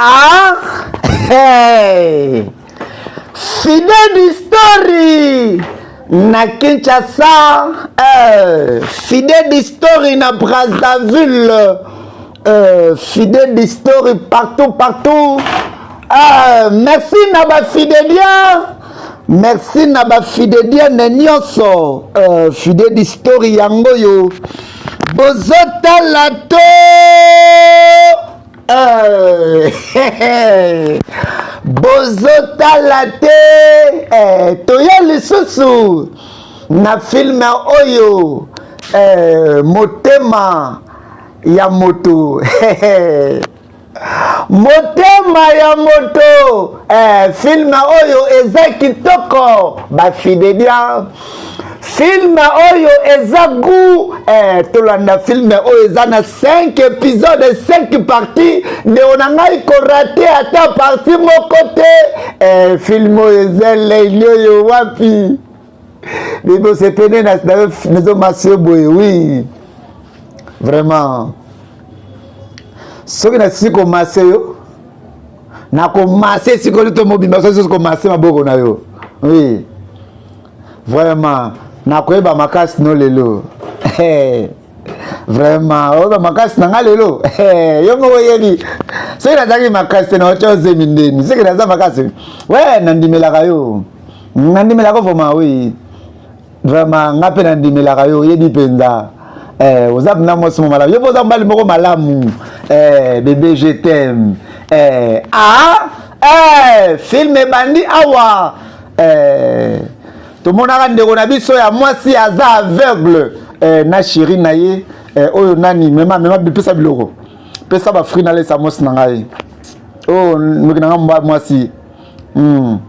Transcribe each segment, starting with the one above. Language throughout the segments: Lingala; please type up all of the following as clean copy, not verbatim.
Ah hey. Fidèle story na Kinshasa eh, Fidèle story na Brazzaville eh, Fidèle story partout partout eh, merci na ba fidélien merci na ba fidélienne nyonso eh, Fidèle story yango yo bozotala to Eh, bozotala te eh, toya lisusu na filme oyo eh, motema ya moto motema ya moto eh, filme oyo eza kitoko bafidelia Film oyo eza gout eh, tolanda film oyo eza na 5 épisode 5 partie ndeko na ngai korate ata partie moko te eh, film oyo eza elengi oyo wapi bebe osepene nazomasi yo boye oui vraiment soki nasisi komase yo nakomase sikoyo to mobimba soki komase maboko na yo oui Vraiment, nakoyeba makasi no lelo. Vraiment, oyeba makasi na nga lelo. Yo moko oyebi. Soki nazalaki makasi te na otya ozemi ndeni. Soki naza makasi. We, nandimelaka yo. Nandimelaka vraiment, oui. Vraiment, nga mpe nandimelaka yo, oyebi mpenza. Eh, oza mpenza mwasi mo malamu. Yo mpe oza mobali moko malamu. Eh, bebe je t'aime. Eh, ah, eh, film ebandi awa. Eh, tomonaka ndeko na biso ya mwasi aza aveugle eh, na chéri na ye eh, oyo nani mema mema pesa biloko pesa bafruit nalesa mwasi na ngai oyo oh, noki na ngai mwasi mm.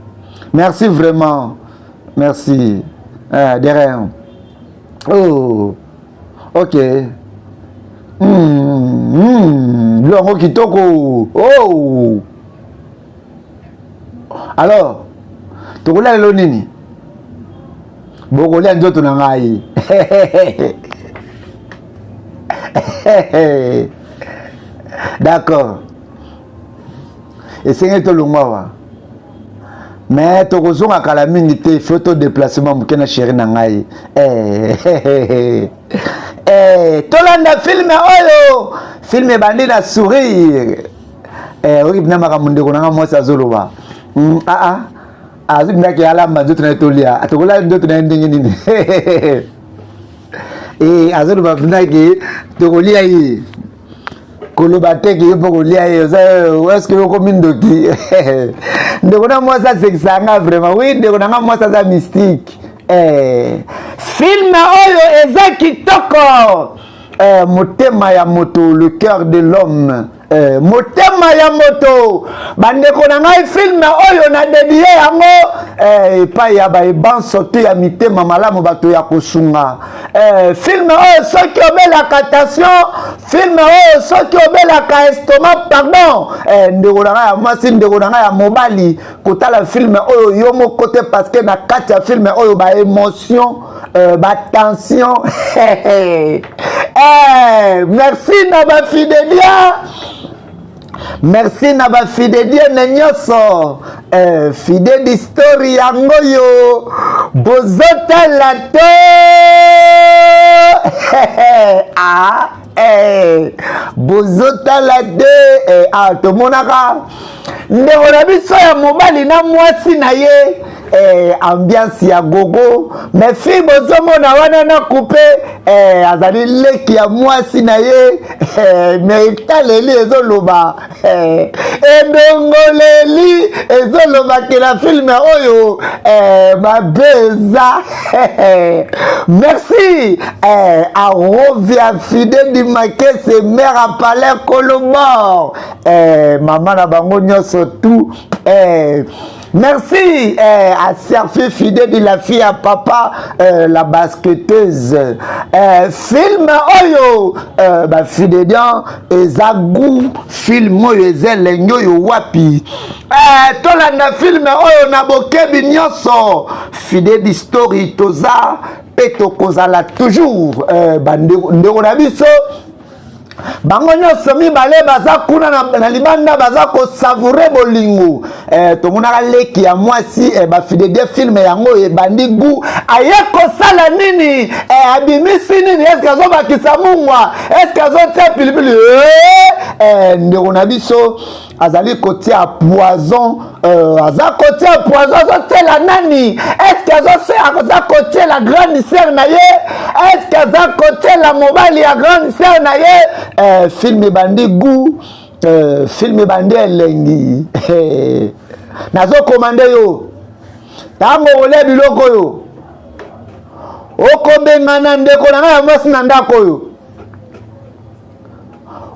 Merci vraiment merci eh, de rien oh. Ok mm, mm, biloko yango kitoko oh. Alors tokolia lelo nini? Bokolia nzoto na ngai. D'accord, esengeli tolongwa awa mais tokozonga kala mingi te, faut to déplacement moke na chéri na ngai. Eh, eh, tolanda filme oyo. Filme ebandi na sourire. Eh, oyoki mpena makambo ndeko na nga mwasi azoloba mm, aa ah, ah. azwi mpena alamba nzoto na ye tolia tokolia nzoto na ye ndenge nini eh, azoloba mpena ke tokolia ye koloba te ke yo mpo kolia ye eske yo okomi ndoki ndeko na mwasi asekisa nga vraiment oui ndeko na nga mwasi aza mystique eh, filme oyo eza kitoko eh, motema ya moto le cœur de l'homme eh, motema ya moto bandeko na ngai filme oyo na dedie yango eh, epai ya baebanso to ya mitema malamu bato ya kosunga eh, filme oyo soki obelaka tension filme oyo soki obelaka estomac pardon eh, ndeko na ngai ya mwasi ndeko na ngai ya mobali kotala filme oyo yo moko te parce que na kati ya filme oyo baémotion euh, batension eh, merci na bafidelia merci na bafideliene nyonso eh, fideli story yango yo bozotala te ah, eh, bozotala te eh, ah, tomonaka ndeko na biso ya mobali na mwasi na ye eh, ambiance ya gogo mais fille bozomona wana na coupe eh, azali leki ya mwasi na ye eh, mais etaleli ezoloba eh, edongoleli ezoloba ke na filme oyo eh, mabe eza eh, merci eh, arovia fide dimakese mare apalais kolobor eh, mama na bango nyonso tout eh, merci eh, à Serfi Fide de la fille à papa eh, la basketteuse eh, film oyo eh, ba Fidedian eza goût film oyo eza elengi oyo wapi eh, tolanda film oyo na bokebi nyonso Fide di story toza mpe tokozala toujours eh, bandeko na biso. Bango nyonso mibale baza kuna na, na libanda baza kosavoure bolingo. Eh, tomonaka leki ya mwasi eh, bafidedie filme yango ebandi gu aye kosala nini eh, abimisi nini eske azobakisa mungwa eske azotia pilipili eh, eh, ndeko na biso azali kotia poison euh, aza kotia poison azotiela nani eske aza kotiela grande sœur na ye eske aza kotiela mobali ya grande sœur na ye euh, film ebandi gout euh, film ebandi elengi nazokomande yo ntango okolia biloko oyo okobengana ndeko na ngai ya mwasi na ndako oyo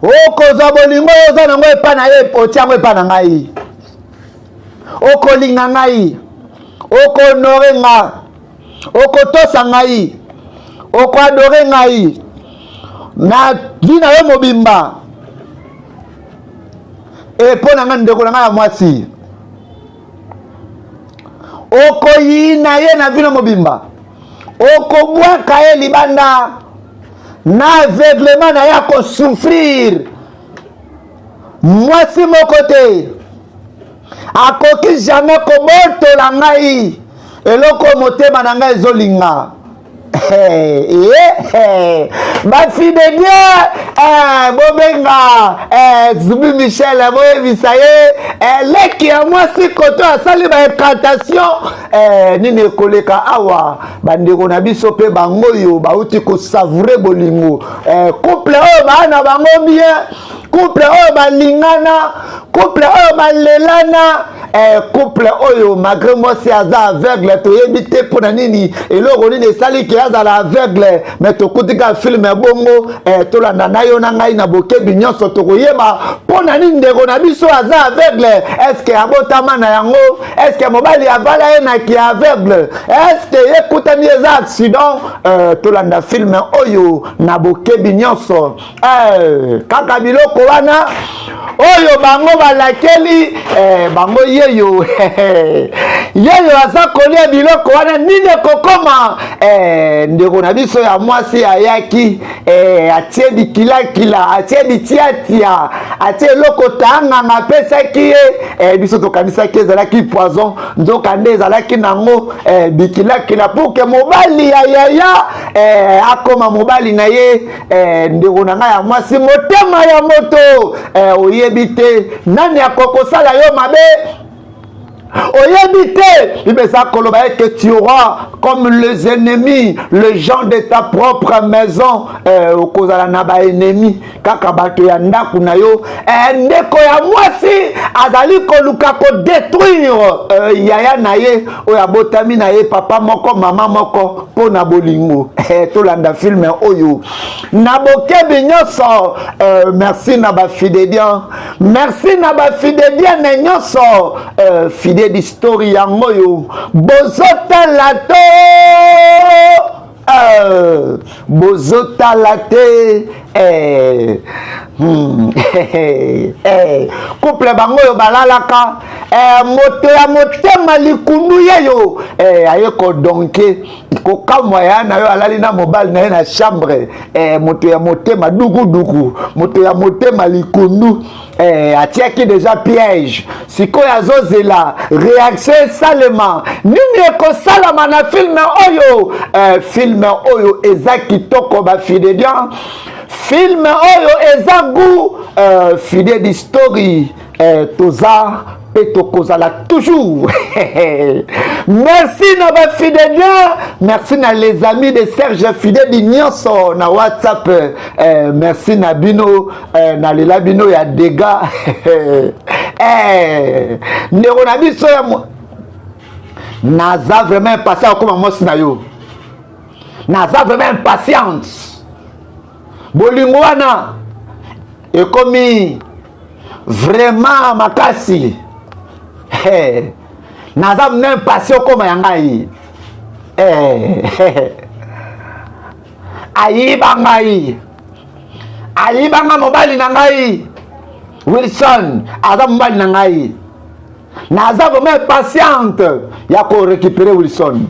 Okozwa bolingo oyo oza nango epa na ye, otia yango epa na ngai. Okolinga ngai, okohonore nga, okotosa ngai, okoadore ngai na vi na yo mobimba. E mpo na ngai, ndeko na ngai ya mwasi, okoyina ye na vino mobimba, okobwaka ye libanda na aveuglement na ye akosouffrir. Mwasi moko te akoki jamais kobotola ngai eloko motema na ngai ezolinga. Bafidedie eh, bobenga eh, Zubi Michel boyebisa ye eh, leki ya mwasi koto asali ba incantation nini ekoleka awa. Bandeko na biso mpe bango oyo bauti kosavoure bolingo, couple oyo baa na bango bien, couple oyo balingana, couple oyo balelana, couple oyo malgré mwasi aza aveugle, toyebi te mpo na nini, eloko nini esali ke azala aveugle, mais tokuti kaka filme ya bongo. Tolanda na yo na ngai na bokebi nyonso, tokoyeba mpo na nini ndeko na biso aza aveugle. Eske abotama na yango? Eske mobali avala ye na ki aveugle? Eske ye kutani eza accident? Tolanda filme oyo na bokebi nyonso. Kaka biloko wana oyo bango balakeli bango, yeyo yeyo aza kolia biloko wana, nini ekokoma? Ndeko na biso ya mwasi ayaki, atie bikilakila, atie bitiatia, atie eloko tanganga apesaki ye. Biso tokanisaki ezalaki poison, nzokande ezalaki nango bikilakila pour ke mobali ya yaya akoma mobali na ye. Ndeko na ngai ya mwasi, motema ya moto, oyebi te nani akokosala yo mabe, oyebi te. Bible eza koloba ete tu auras comme les ennemis les gens de ta propre maison. Okozala na baennemi kaka bato ya ndako na yo. Ndeko ya mwasi azali koluka kodétruire yaya na ye oyo abotami na ye papa moko mama moko mpo na bolingo. Tolanda filme oyo na bokebi nyonso. Merci na bafidedian, merci na bafidediane nyonso. Fidedi story yango oyo bozotala to bozotala te. Couple bango oyo balalaka, moto ya motema likundu yeyo aye kodonke kokamwa ya na yo alali na mobali na ye na chambre. Moto ya motema dukuduku, moto ya motema likundu, atiaki deja piège, sikoyo azozela réaction esalema. Nini ekosalama na filme oyo? Filme oyo eza kitoko, bafidedian, filme oyo eza goût. Fidedi story, toza mpe tokozala toujours. Merci na bafidedian, merci na les amis de Serge Fidedi nyonso na WhatsApp. Merci na bino, nalela bino ya dega. Ndeko na biso ya naza vraiment impatient okoma mwasi na yo, naza vraiment impatiente. Bolingo wana ekomi vraiment makasi. Hey, naza impatient okoma ya ngai. Hey, ayiba ngai, ayiba nga mobali na ngai Wilson, aza mobali na ngai. Naza vraiment impatiente ya korécupérer Wilson.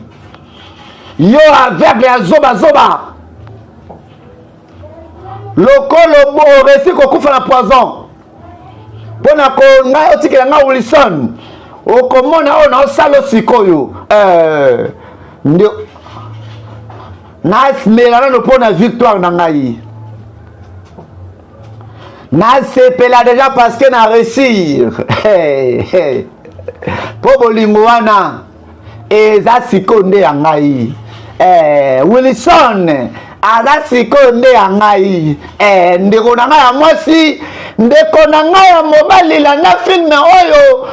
Yo aveugle ya zobazoba. Lokolo oresi kokufa na poison mpo na ko ngai otikela ngai Wilson, okomona oyo naosala sikoyo. Nde nasimela nano mpo na victoire na ngai, nasepela déjà parce que na réussir mpo bolingo wana eza sikoyo nde ya ngai. Wilson aza sikoyo nde ya ngai. Ndeko na ngai ya mwasi, ndeko na ngai ya mobali, landa film oyo.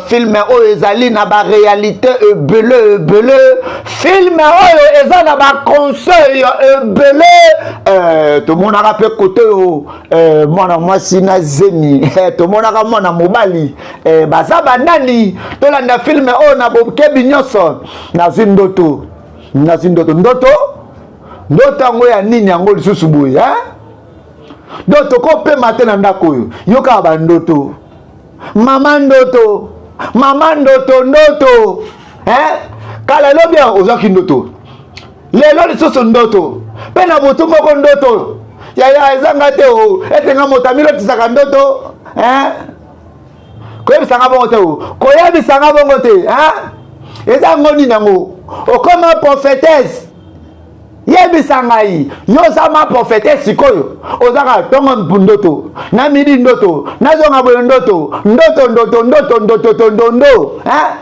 Film oyo ezali na baréalité ebele ebele. Film oyo eza na baconseil ebele. Tomonaka mpe kote oyo mwana mwasi na zemi, tomonaka mwana mobali, baza banani. Tolanda film oyo na bokebi nyonso. Nazwi ndoto, nazwi ndoto, ndoto, ndoto yango ya nini yango lisusu boye, hein? Donc tokopema te na ndako oyo. Yo kaka bandoto, mama ndoto, mama ndoto, ndoto, hein? Kala elobi ozwaki ndoto, lelo lisusu ndoto, mpe na butu moko ndoto. Yaya, ezanga te o ete nga moto amilotisaka ndoto, hein? Koyebisanga bongo te o, koyebisanga bongo te, hein? Eza yango nini yango? Okoma prophétesse? Yebisa ngai, yo oza ma prophétesse sikoyo? Ozaka ntongo ndoto, na midi ndoto, nazonga boye ndoto, ndoto, ndoto, ndoto, ndoto, tondondo, hein?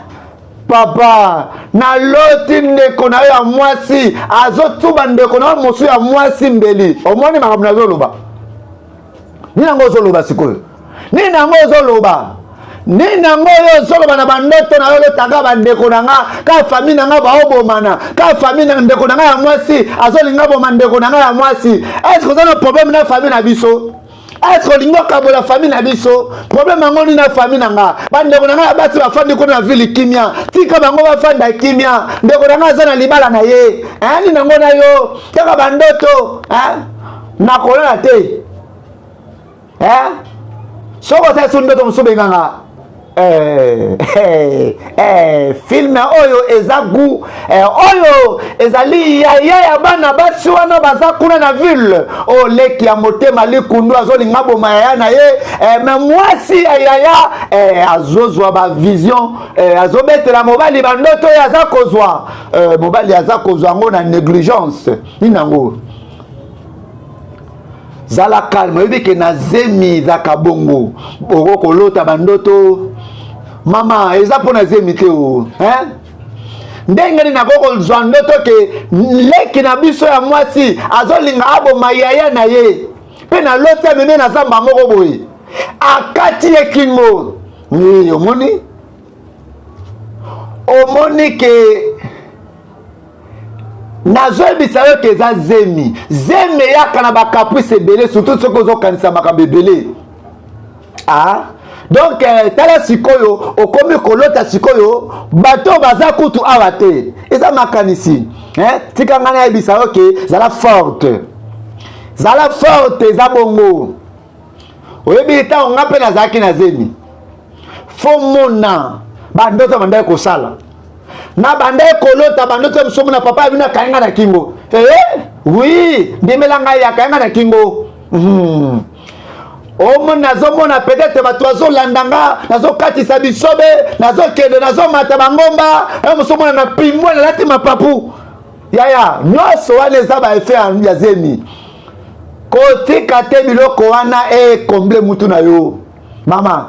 Papa, naloti ndeko na yo ya mwasi azotuba ndeko na yo mosu ya mwasi mbeli. Omoni makambo nazoloba? Nini yango ozoloba sikoyo? Nini yango ozoloba? Nini yango oyo ozoloba na bandoto na yo? Olotaka bandeko na nga, ka famille na nga baobomana, ka famille na ndeko na nga ya mwasi azolinga boma ndeko na nga ya mwasi. Est-ce oza na problème na famille na biso? Est-ce olingi okabola famille na biso? Problème yango nini na famille na nga? Bandeko na nga ya basi bafandi kuna na ville kimia, tika bango bafanda kimia. Ndeko na nga aza na libala na ye. Nini yango na yo kaka bandoto? Nakolala te. Soki osali so ndoto mosusu, benganga. Film oyo eza gu. Oyo ezali yaya ya bana basi wana baza kuna na ville oyo, leki ya motema likundu azolinga boma yaya na ye. Mais mwasi ya yaya azozwa bavision, azobetela mobali bandoto oyo aza kozwa. Mobali aza kozwa yango na négligence. Nini yango? Zala calme. Oyebi ke na zemi ezaka bongo, oko kolota bandoto. Mama, eza mpo na zemi te o, hein? Ndenge nini nakoki kozwa ndoto ke leki na biso ya mwasi azolinga aboma yaya na ye, mpe naloti ameme na zamba moko boye, akati ye kingo? Omoni, omoni ke nazoyebisa yo ke eza zemi. Zemi eyaka na bacaprice ebele, surtout soki ozokanisa makambo ebele. Ah, donc tala sikoyo, okomi kolota sikoyo bato baza kutu awa te, eza makanisi, eh? Tika ngai nayebisa yo ke zala forte, zala forte, eza bongo. Oyebi, ntango nga mpe nazalaki na zemi, fo mona bandoto bandaki kosala na bandaki kolota bandoto mosusu. Mona papa ya bino akangi nga na kingo. Oui, ndimela ngai, akangi nga na kingo. Omoni, nazomona peut-être bato bazolanda nga, nazokatisa bisobe, nazokende, nazomata bangomba, mosu omona na pimbwa, nalati mapapu. Yaya, nyonso wana eza baeffet ya zemi. Kotika te biloko wana ekomble mutu na yo. Mama,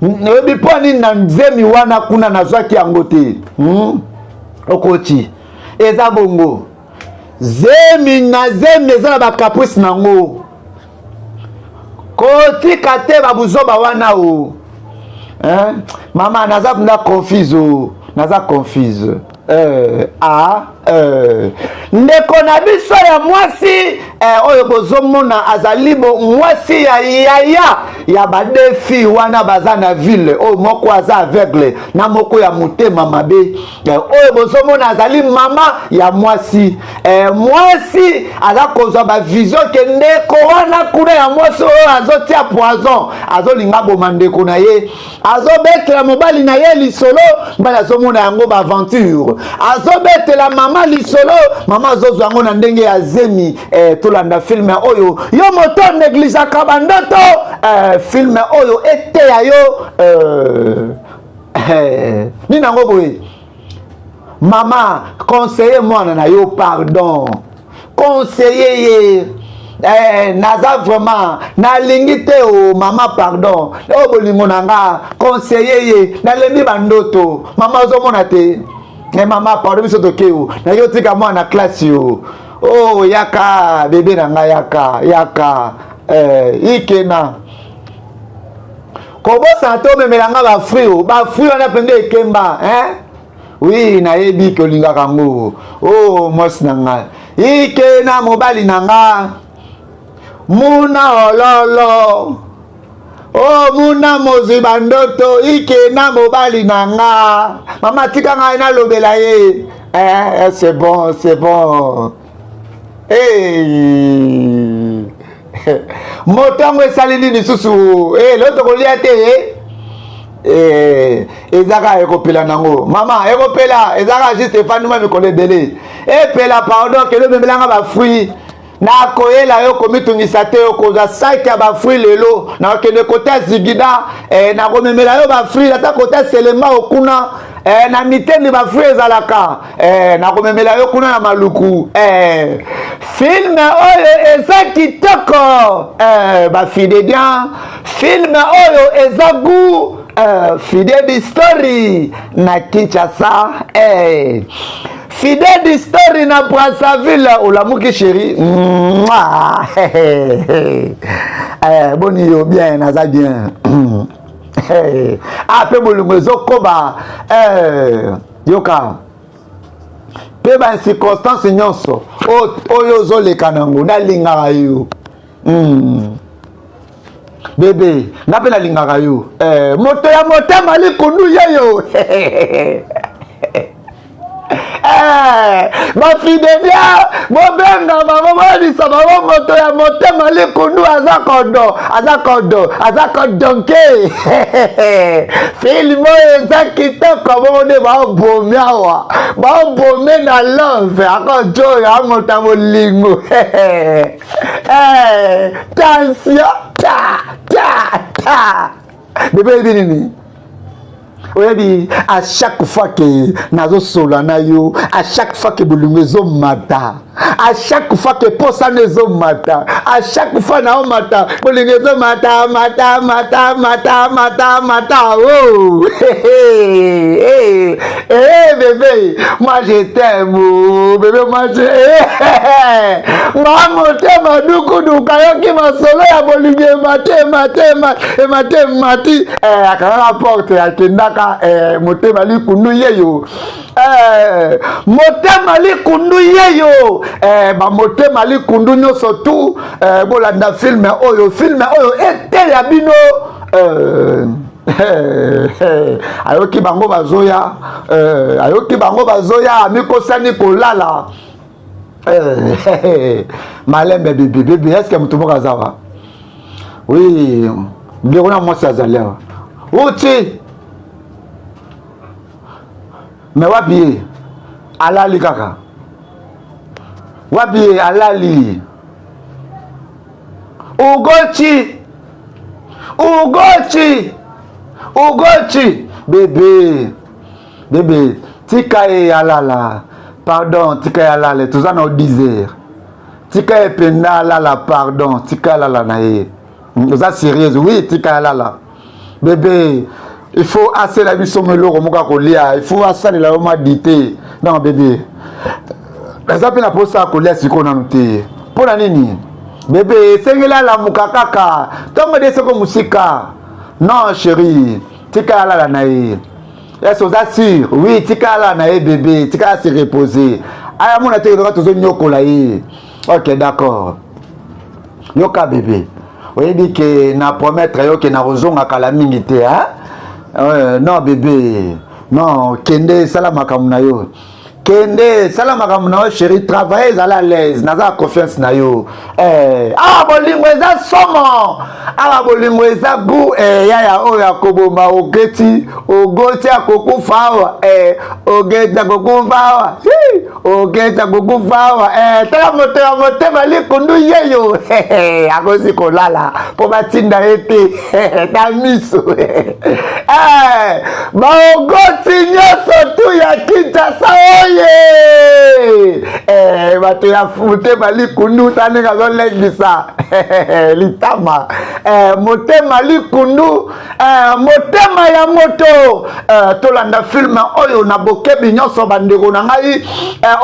oyebi mpo nini na zemi wana kuna nazwaki yango te? Okoti, eza bongo. Zemi na zemi eza na bacaprice nango. Kotika te babuzoba wana o, hein? Mama, naza mpenza confuse o, naza confuse. Ndeko na biso ya mwasi, oyo bozomona azali bo mwasi ya yaya ya badefi wana baza na ville oyo, moko aza aveugle na moko ya motema mabe. Oyo bozomona azali mama ya mwasi. Mwasi aza kozwa bavision ke ndeko wana kuna ya mwasi oyo azotia poison, azolinga boma ndeko na ye. Azobetela mobali na ye lisolo, mobali azomona yango baaventure. Azobetela mama. mama lisolo, mama azozwa yango na ndenge ya zemi. Eh, tolanda film oyo, yo moto negligeaka bandoto. Eh, film oyo eteya yo. Eh, eh, nini yango boye? Mama, conseiller mwana na yo, pardon, conseiller ye. Eh, naza vraiment nalingi te o mama, pardon, oyo bolingo na nga, conseiller ye. Nalembi bandoto, mama, ozomona te. Eh, mama, pardon, biso toke o naki otika mwana na classe yo. Oh, yaka bebe na ngai, yaka, yaka. Eh, ikena kobosana te omemela nga bafruit o bafruit wana mpenza ekemba, hein? Oui, nayebi ke olingaka yango. O oh, mwasi na ngai, ike na mobali na nga muna ololo o oh, muna mozwi bandoto, ike na mobali na nga. Mama, tika ngai nalobela ye. Eh, eh, c'est bon, c'est bon. Hey. Moto yango esali nini lisusu? Hey, lelo tokolia te. Eh, eza kaka ekopela nango, mama, ekopela. Eza kaka juste efandi mwa mikolo ebele, epela. Pardon, kende omemelanga bafruit, nakoyela yo. Komitungisa te, okozwa saki ya bafruit lelo. Nakokende kota zigida, eh, nakomemela yo bafruit. Ata kota selema okuna, eh, na mitendi bafruit ezalaka. Eh, nakomemela yo kuna na Maluku. Eh, film oyo eza kitoko. Eh, bafidedian, film oyo eza gu. Eh, Fidedi Story na Kinshasa, eh, Fidedi Story na Brazzaville. Olamuki, chéri? Eh, boni yo? Bien, naza bien. Ah, mpe bolingo ezokoba. Eh, yoka mpe bacirconstance nyonso oyo ozoleka nango, nalingaka yo. Bebe, nga mpe nalingaka yo. Eh, moto ya motema likundu yeyo. Eh, bafidelia, bobenga bango, boyebisa bango moto ya motema likundu aza kodo, aza kodo, aza kodonke. Film oyo eza kitoko bongo nde baobomi awa, baobome na love. Akojo oyo amoto ya bolingo. Eh, tension ta ta ta. Bebe, oyebi nini? Oyebi, à chaque fois ke nazosola na yo, à chaque fois ke bolingo ezomata, à chaque fois ke posana ezomata, à chaque fois naomata, bolingo ezomata, mata, mata, mata, mata, mata. Oh, hey, hey, bébé, moi je t'aime. Oh, bébé, moi je nga motema dukuduka. Yoki masolo ya bolingo, emate, emate, emate, emati. Eh, akangaka porte, akendaka. Eh, motema likundu yeyo. Eh, motema likundu yeyo. Eh, bamotema likundu nyonso tu, eh, bolanda film oyo. Film oyo eteya bino. Eh, ayoki bango bazoya. Eh, ayoki bango bazoya, amikosani kolala. Eh, malembe, bebe, bebe, est-ce moto moko aza wa? Oui, ndeko na mwasi azali awa uti me wapi ye? Alali kaka. Wapi ye? Alali. Ugochi, Ugochi, Ugochi, bebe, bebe, tika ye alala, pardon, tika ye alala. Toza na 10 heures, tika ye mpenza alala, pardon, tika alala na ye. Oza sérieuse? Oui, tika alala, bébé. Il faut asala biso mo eloko moko ya kolia, il faut asalela yo mwa dite. Non, bébé, naza mpe na mposa ya kolia sikoyo nanu te. Mpo na nini, bébé? Esengeli alamuka kaka ntongo de soko mosika. Non, chéri, tika alala na ye. Ese oza sûr? Oui, tika alala na ye, bébé, tika ase reposer. Aya mona te kaka tozonyokola ye. Ok, d'accord. Yoka, bébé, oyebi ke na promettre yo ke nakozonga kala mingi te, hein? Non, bébé, non, kende esala makambo na yo. Kende sala makambo na yo chéri, travaille, ezala à l'aise, naza na confiance na yo. Eh, awa bolingo eza somo, awa bolingo eza gu. Eh, yaya oyo akoboma ogeti, ogoti akokufa awa. Eh, ogeti akokufa awa, ogeti akokufa awa. Eh, tala moto ya motema likundu yeyo akosi kolala mpo batinda ye te na miso. Eh, baogoti nyonso tu ya Kinshasa oye. Eh, bato ya motema likundu, ta ndenge azolengisa litama. Eh, motema likundu, motema ya moto. Tolanda film oyo na bokebi nyonso, bandeko na ngai.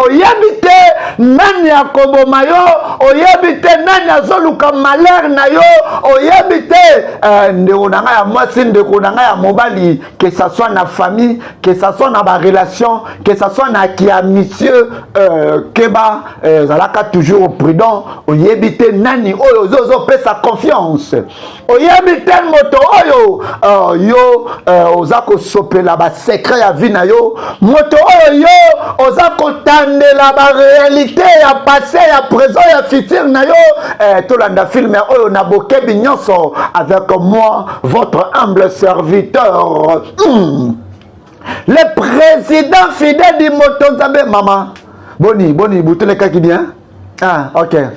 Oyebi te nani akoboma yo, oyebi te nani azoluka malheur na yo, oyebi te. Ndeko na ngai ya mwasi, ndeko na ngai ya mobali, que ça soit na famille, que ça soit na barelation, que ça soit na kiamitié, keba, ezalaka toujours prudent. Oyebi te nani oyo ozopesa confiance, oyebi te moto oyo yo oza kosopela basecret ya vie na yo, moto oyo yo oza kotandela baréalité ya passé, ya présent, ya futur na yo. Tolanda film oyo na bokebi nyonso avec moi, votre humble serviteur, le président fidèle du moto Nzambe. Mama, boni boni, butulekaki bien? Ah ok, est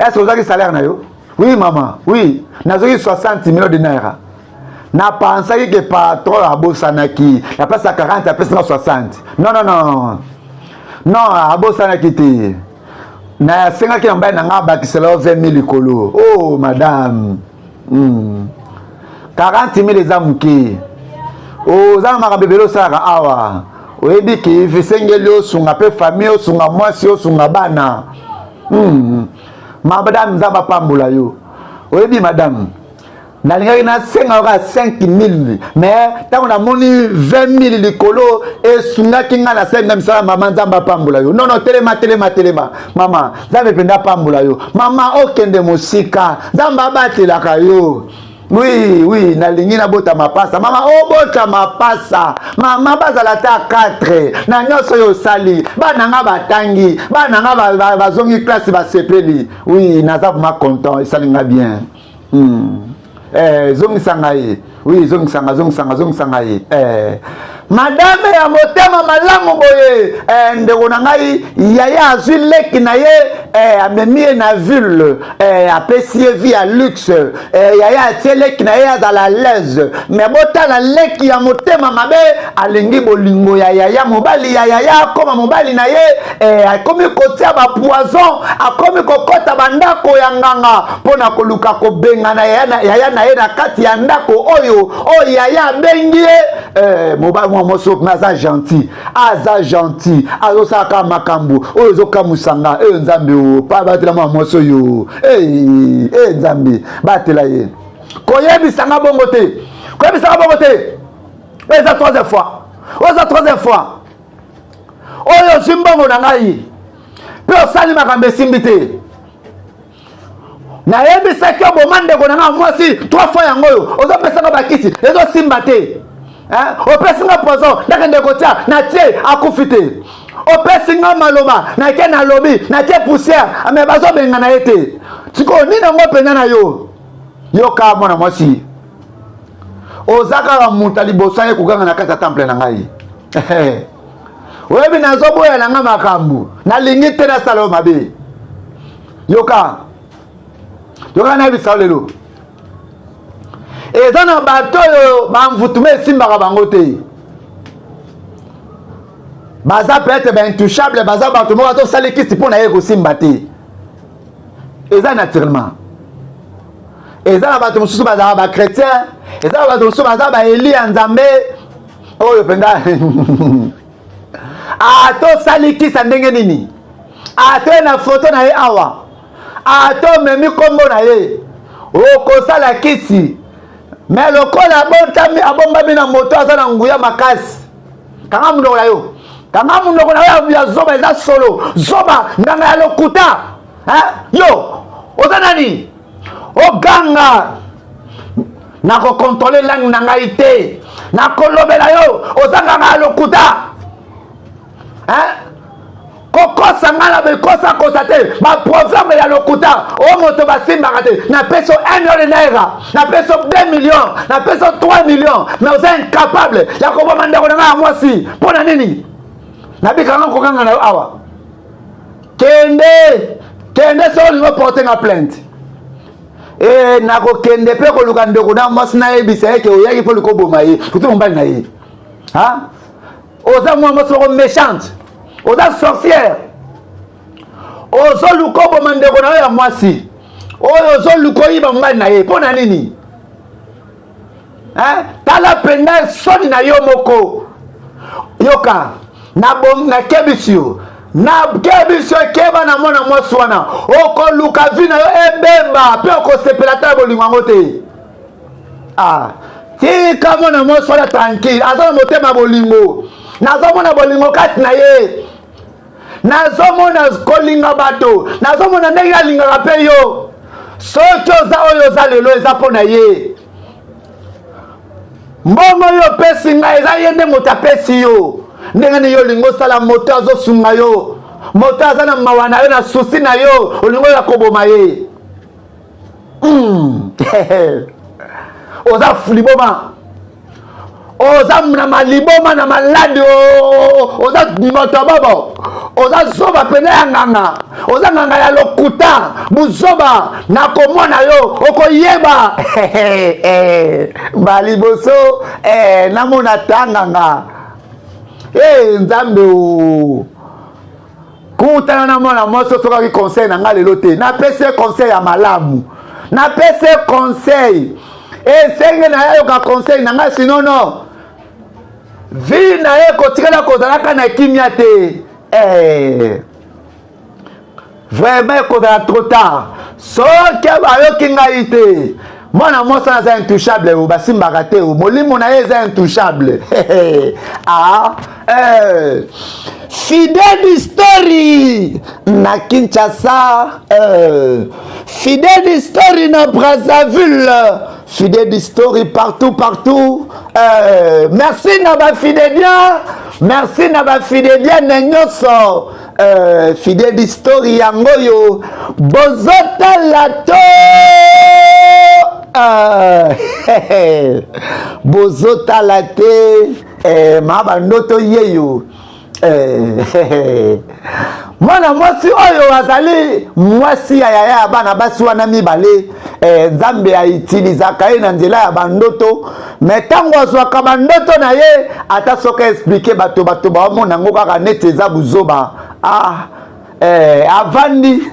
ce que ozwaki salaire na yo? Oui mama, oui, nazwaki 60 millions de naira. Napansaki ke patron abosanaki, napesa 40, apesinga 60. Non, non, non, non, abosanaki te. Nasengaki na mobali na nga abakisela yo 20 000 likolo. Oh madame, 40 000 eza moke. Oza na makambo ebele osalaka awa. Oyebi ke esengeli osunga mpe famille, osunga mwasi, osunga bana. Madame, Nzambe apambola yo. Oyebi madame, nalingaki nasenga kaka 5000, mais ntango namoni 20 000 likolo, esungaki ngai, nasenga misala. Mama, Nzambe apambola yo. Nono, telema, telema, telema mama. Nzambe mpenza apambola yo mama, okende mosika, Nzambe abatelaka yo. Oui, oui, nalingi nabota mapasa. Mama, obota mapasa mama, bazala ata 4. Na nyonso oyo osali, bana nga batangi, bana nga bazongi classe, basepeli. Oui, naza vraiment content, esali nga bien. Eh, zongisa ngai. Oui, zongisa nga, zongisa nga, zongisa ngai. Eh. Madame ya motema malamu boye. Eh, ndeko na ngai, yaya azwi leki na ye, eh, amemi ye na ville, eh, apesi ye vie ya luxe. Eh, yaya atie leki na ye azala à l'aise. Mais botala leki ya motema mabe, alingi bolingo ya yaya, mobali ya yaya akóma mobali na ye. Eh, akomi kotia bapoison, akomi kokɔta bandako ya nganga mpo na koluka kobengana yaya na ye na kati ya ndako oyo oyo yaya abengi ye. Eh, mobali mwa mwasi oyo aza gentil, aza gentil, azosalaka makambo oyo ezokamwisa nga. Oyo Nzambe o pa batela mwa mwasi oyo. E Nzambe batela ye. Koyebisanga bongo te, koyebisanga bongo te. Oyo eza troisième fois, oyo eza troisième fois oyo ozwi mbongo na ngai mpe osali makambo esimbi te. Nayebisaki yo, boma ndeko na ngai mwasi. Trois fois yango oyo ozopesanga bakisi, ezosimba te. Opesi nga poison, nakende kotia, natie, akufi te. Opesi nga maloba, nake, nalobi, natie poussière, mais bazobengana ye te. Sikoyo nini yango mpenza na yo? Yoka mwana mwasi, oza kaka moto ya liboso aye koganga na kati ya temple na ngai. Oyebi, nazoboya na nga makambo, nalingi te nasala yo mabe. Yoka, yoka, nayebisa yo lelo, eza na bato oyo bamvutuma esimbaka bango te. Baza peut-être baintouchable, baza bato moko atosali kisi mpo na ye kosimba te. Eza naturellement. Eza na bato mosusu bazalaka bachrétien, eza na bato mosusu baza baeli ya Nzambe oyo mpenza atosali kisa ndenge nini, atoye na foto na ye awa, ata omemi nkombo na ye, okosala kisi, mais lokola abotami, abombami na moto aza na nguya makasi. Kanga monoko na yo, kanga monoko na yo ya zoba. Eza solo zoba, nganga ya lokuta. Yo oza nani oganga? Nakokontrole langue na ngai te, nakolobela yo. Oza nganga ya lokuta. Hein? Kokosa ngai na bikosakosa te, baproverbe ya lokuta oyo moto basimbaka te. Napesi yo 1 million de naira, napesi yo 2 millions, napesi yo 3 millions, mais oza incapable ya koboma ndeko na ngai ya mwasi. Mpo na nini nabikanga kokanga na yo awa? Kende, kende, soki olingi oporte nga plainte. E, nakokende mpe koluka ndeko na mwasi, nayebisa ye ke oyaki mpo luka oboma ye, kutu mobali na ye. Ha, oza mwa mwasi moko méchante, oza sorcière, ozoluka oboma ndeko na yo ya mwasi oyo, ozoluka oyiba mobali na ye. Mpo na nini? Tala mpenza soni na yo moko. Yoka, nakebisi yo, nakebisi yo, keba na mwana mwasi wana. Okoluka vie na yo ebeba mpe okosepela ta bolingo yango te. Ah, tika mwana mwasi wana tranquille, aza na motema bolingo. Nazomona bolingo kati na ye, nazomona kolinga bato, nazomona ndenge alingaka mpe yo. Soki oza oyo oza lelo, eza mpo na ye. Mbongo oyo opesi ngai, eza ye nde moto apesi yo. Ndenge nini yo olingi osala moto azosunga yo, moto aza na mawa na yo, na souci na yo, olingi oya koboma ye? Oza liboma, oza na maliboma na maladi, oza moto bobo, oza zoba pene ya nganga, oza nganga ya lokuta, buzoba. Nakomona yo, okoyeba baliboso eh, namona ta nganga. E Nzambe o kutana na mwana mwasi osokaki conseil na ngai lelo te. Napesi ye conseil ya malamu, napesi ye conseil esenge na ye ayoka conseil na ngai, sinon non, vie na ye kotikala kozalaka na kimia te. Eh. Vraiment ekozala trop tard soki ayoki ngai te. Mwana mwasi wana aza intouchable, oyo basimbaka te, o molimo na ye eza intouchable. Ah, eh. Fidèle Story na Kinshasa, eh. Fidèle Story na Brazzaville, Fidèle Story partout partout, eh. Merci na bafidélien, merci na bafidélienne nyonso. Fidèle Story yango oyo bozotala to bozotala te, ma bandoto yeyo. Mwana mwasi oyo azali mwasi ya yaya ya bana basi wana mibale. Nzambe aitilizaka ye na nzela ya bandoto, mais ntango azwaka bandoto na ye, ata soki expliquer bato, bato baomona yango kaka neti eza buzoba. Ah, avandi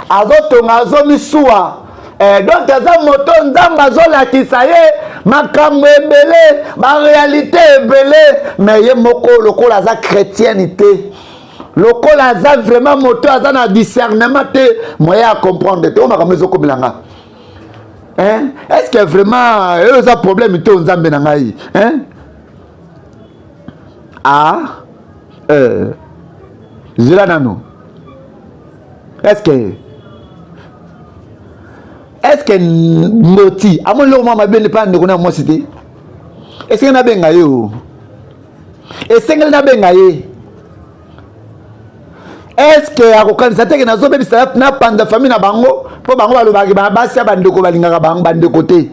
azotonga, azomisuwa. Donc aza moto Nzambe azolakisa ye makambo ebele, baréalité ebele, mais ye moko lokola aza chrétienne te, lokola aza vraiment moto aza na discernement te, moyen ya comprendre te oyo makambo ezokomela nga. Hein? Est ce que vraiment oyo eza problème te, Nzambe na ngai, hein? Ah, zela nano. Est ce que ndoti amoni eloko mwa mabe mpa ndeko na mwasi te? Esengeli nabenga ye o, esengeli nabenga ye. Est-ce akokanisa teke nazobebisa, napanza famille na bango? Mpo bango balobaki basi ya bandeko balingaka bango bandeko te,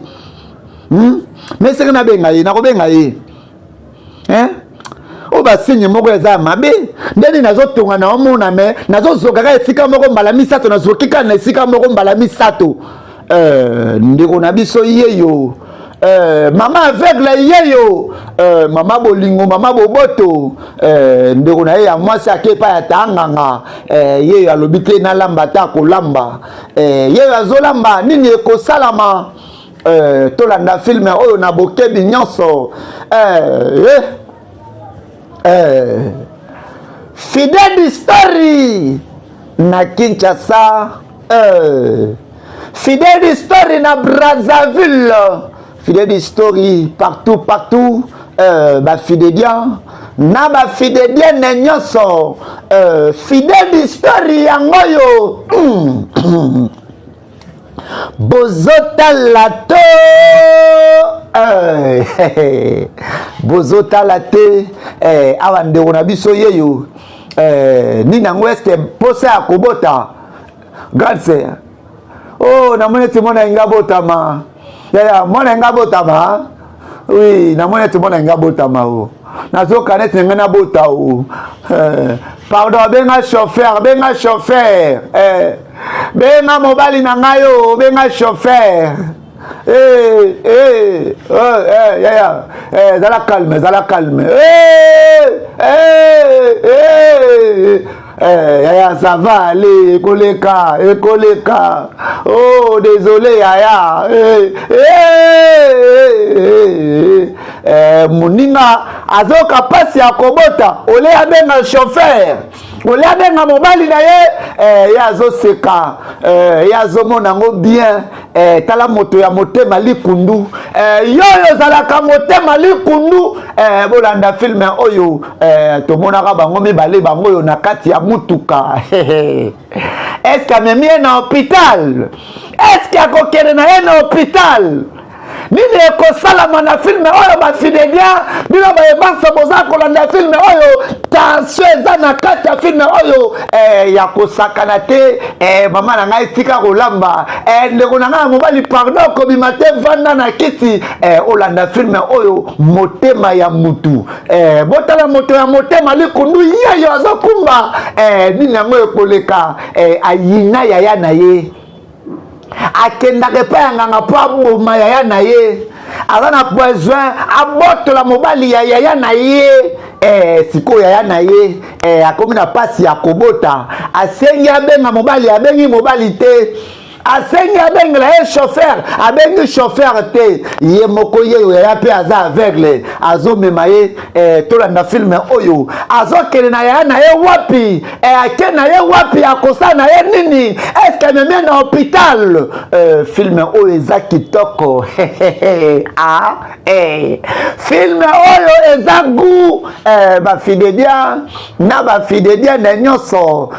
Mais esengeli nabenga ye, nakobenga ye, hein? Oyo basigne moko eza ya mabe. Ndeni nazotonga, naomona, mais nazozokaka esika moko mbala misato, nazoki kaka na esika moko mbala misato. Ndeko na biso yeyo, mama aveugle yeyo, mama bolingo, mama boboto. Ndeko na ye ya mwasi ake epai ya tanganga. Yeyo alobi te nalamba te, akolamba. Yeyo azolamba, nini ekosalama? Tolanda film oyo na bokebi nyonso. Fidèle Story na Kinshasa, Fidèle Story na Brazzaville, Fidèle Story partout partout, bafidéliens na bafidélienne nyonso. Fidèle Story yango oyo bozotala to bozotala te. Awa ndeko na biso yeyo. Nini yango, eske mposa ya kobota? Grande sœur, oh, namoni ete mwana yenga botama. Yaya, mwana yenga botama. Oui, namoni ete mwana yenga botama. O nazoka neti na ngai nabota. O pardon, benga chauffeur, benga chauffeur, benga mobali na ngai. O benga chauffeur. Eh, eh, eh, eh, yaya, eh, zala calme, zala calme. Eh, eh, eh, eh, yaya, ça va aller, ekoleka, ekoleka. Oh, désolé yaya. Eh, eh, eh, eh, moninga azoka mpasi ya kobota, ole abenga chauffeur, ole abenga mobali na ye. Ye azoseka, ye azomona yango bien. Tala moto ya motema likundu, yo oyo ozalaka motema likundu. Bolanda film oyo. Tomonaka bango mibale, bango oyo na kati ya mutuka. Eske amemi ye na hôpital? Eske akokende na ye na hôpital? Nini ekosalama na film oyo? Bafidelia, bino bayebanso boza kolanda film oyo, tension eza na kati ya film oyo, ya kosakana te. Mama na ngai, tika kolamba. Ndeko na ngai ya mobali, pardon, kobima te, vanda na kiti, olanda film oyo, Motema ya Mutu. Botala moto ya motema likundu, yeyo azokumba. Nini yango ekoleka? Ayina yaya na ye, akendaka epai ya nganga mpo aboma yaya na ye. Aza na besoin abotola mobali ya yaya na ye. Sikoyo yaya na ye akomi na mpasi ya kobota, asengi abenga mobali, abengi mobali te. Asengi abengela ye chauffeur, abengi chauffeur te. Ye moko ye yaya mpe aza aveugle, azomema ye. Tolanda film oyo. Azokende na yaya na ye wapi? Ake na ye wapi? Akosala na ye nini? Eske amemi ye na hôpital? Film oyo eza kitoko. Ah, film oyo eza goût. Bafidelia na bafideliane nyonso,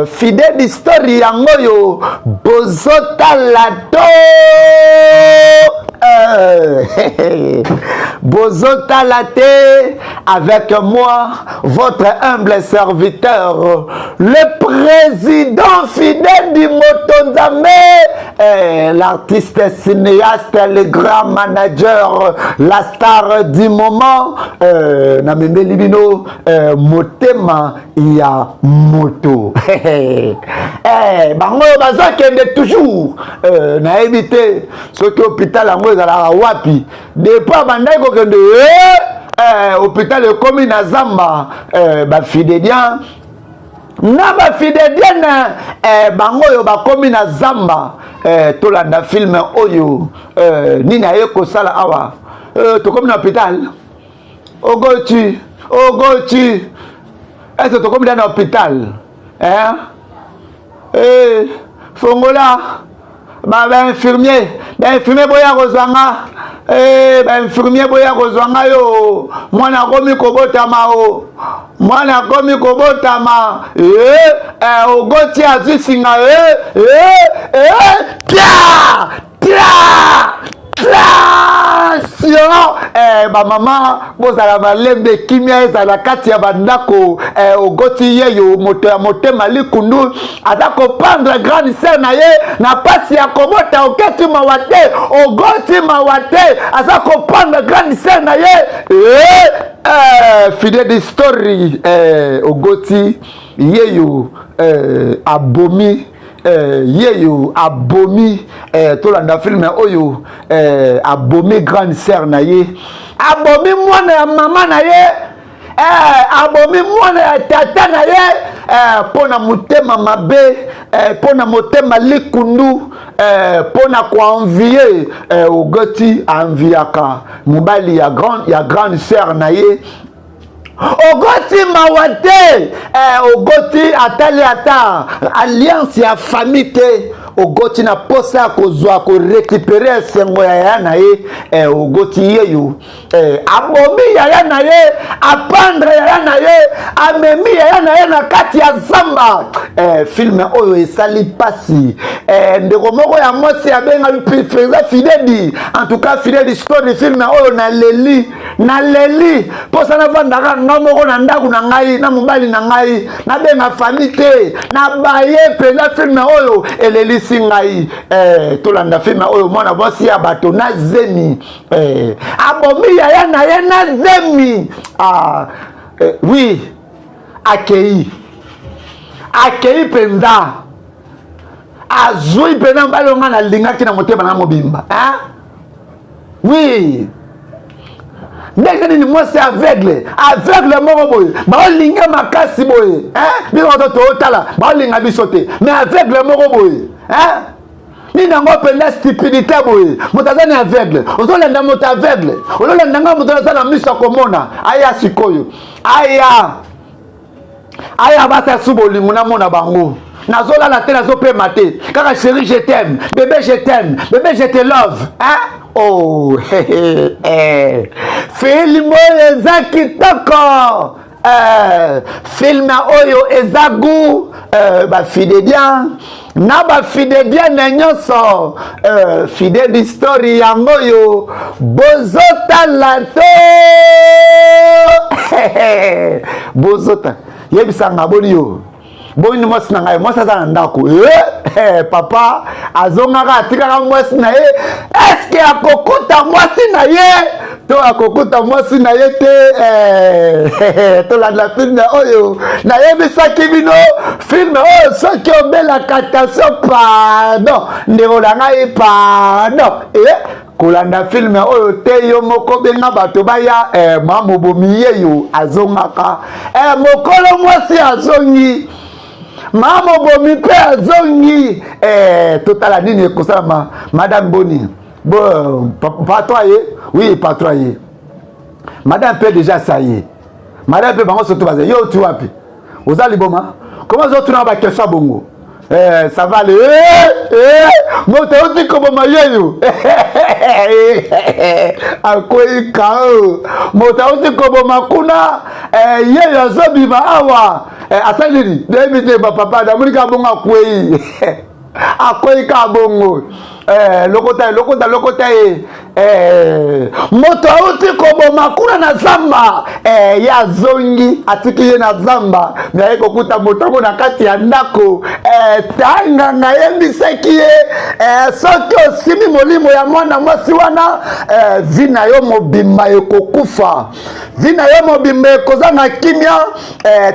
Fidèle Story yango oyo bozotala to bozotala te, avec moi, votre humble serviteur, le président fidèle du Motonzame, l'artiste cinéaste, le grand manager, la star du moment. Namemeli bino Motema ya Moto. Bango oyo bazokende toujours, nayebi te soki hôpital yango ezalaka wapi. Depuis abandaki kokende, hôpital ekomi na zamba. Bafidéliens na bafidélienne, bango oyo bakomi na zamba. Tolanda film oyo. Nini aye kosala awa? Tokomi na hôpital. Ogoti, ogoti, ese tokomi na hôpital, eh? Fongola, bainfirmier, bainfirmier, boya kozwa nga. Bainfirmier, boya kozwa nga. Yo mwana akomi kobotama, o mwana akomi kobotama. Ogoti azwi singa, tia tia tension. Bamama, bozala malembe, kimia ezala kati ya bandako. Ogoti yeyo, moto ya motema likundu, aza kopendre grande sœur na ye na pasi ya kobota. Oketi mawa te, ogoti mawa te, aza kopendre grande sœur na ye. Fidèle Story, ogoti yeyo, abomi, yeyo abomi. Tolanda film oyo. Abomi grande sœur na ye, abomi mwana ya mama na ye, abomi mwana ya tata na ye, mpo na motema mabe, mpo na motema likundu, mpo na koenvier. Ogoti enviaka mobali ya grande sœur na ye. Ogoti mawa te. Ogoti atali ata alliance ya famille te. Ogoti na posa ya kozwa korécupérer esengo ya yaya na ye. Ogoti yeyo abomi yaya na ye, apendre yaya na ye, amemi yaya na ye na kati ya zamba. Film oyo esali mpasi. Ndeko moko ya mwasi abengami président Fidedi. En tout cas, Fidedi Story, film oyo naleli, naleli. Mposa navandaka nga moko na ndako na ngai na mobali na ngai, nabenga famille te, nabaye mpenza. Film oyo elelisi ngai. Tolanda film oyo. Mwana mwasi ya bato na zemi, abomi yaya na ye na zemi. Oui, akei, akei mpenza, azwi mpenza mobali oyo ngai nalingaki na motema na mobimba, hein? Oui, ndenge nini mwasi aveugle, aveugle moko boye, baolinga makasi boye? Biso bato tootala, baolinga biso te, mais aveugle moko boye, hein? Nini yango mpenza, stupidité boye? Moto aza ni aveugle, ozolanda moto aveugle, ozolanda nga moto aza na miso ya komona. Aya sikoyo, aya, aya, basa su bolingo, namona bango. Nazolala te, nazopema te, kaka chéri je t'aime, bébé je t'aime, bébé je te love, hein? Oh, eh. Film oyo eza kitoko. Film oyo eza goût. Bafidédien na bafidédienne nyonso, Fidèle Story yango oyo bozotala to bozota. Yebisanga boni yo, boni mwasi na ngai? Mwasi aza na ndako. Papa azongaka, atikaka mwasi na ye. Eske akokuta mwasi na ye to akokuta mwasi na ye te? Tolanda film oyo nayebisaki bino. Film oyo, soki obelaka tension, pardon, ndeko na ngai, pardon, kolanda film oyo te. Yo moko benga bato baya. Mwa mobomi yeyo azongaka. Mokolo mwasi azongi, ma mobomi mpe azongi. Totala nini ekosalama. Madame, boni bo patron aye? Oui, patron aye. Madame mpe déjà ça ye, madame mpe bango surtout baza. Yo oti wapi? Oza liboma? Comment ozotuna baquestion bongo? Ça va le moto auti koboma yeyo akwei kao. Moto auti koboma kuna, yeyo azobima awa. Asali nini? Nayebi te, bapapa. Namoni kaka bongo akwei, akwei kaka bongo. Lokota ye, lokota, lokota ye. Moto auti koboma kuna na zamba, ye azongi, atiki ye na zamba, me aye kokuta moto yango na kati ya ndako. Tanganga ayebisaki ye, soki osimi molimo ya mwana mwasi wana, vie na yo mobimba ekokufa, vie na yo mobimba ekozanga kimia.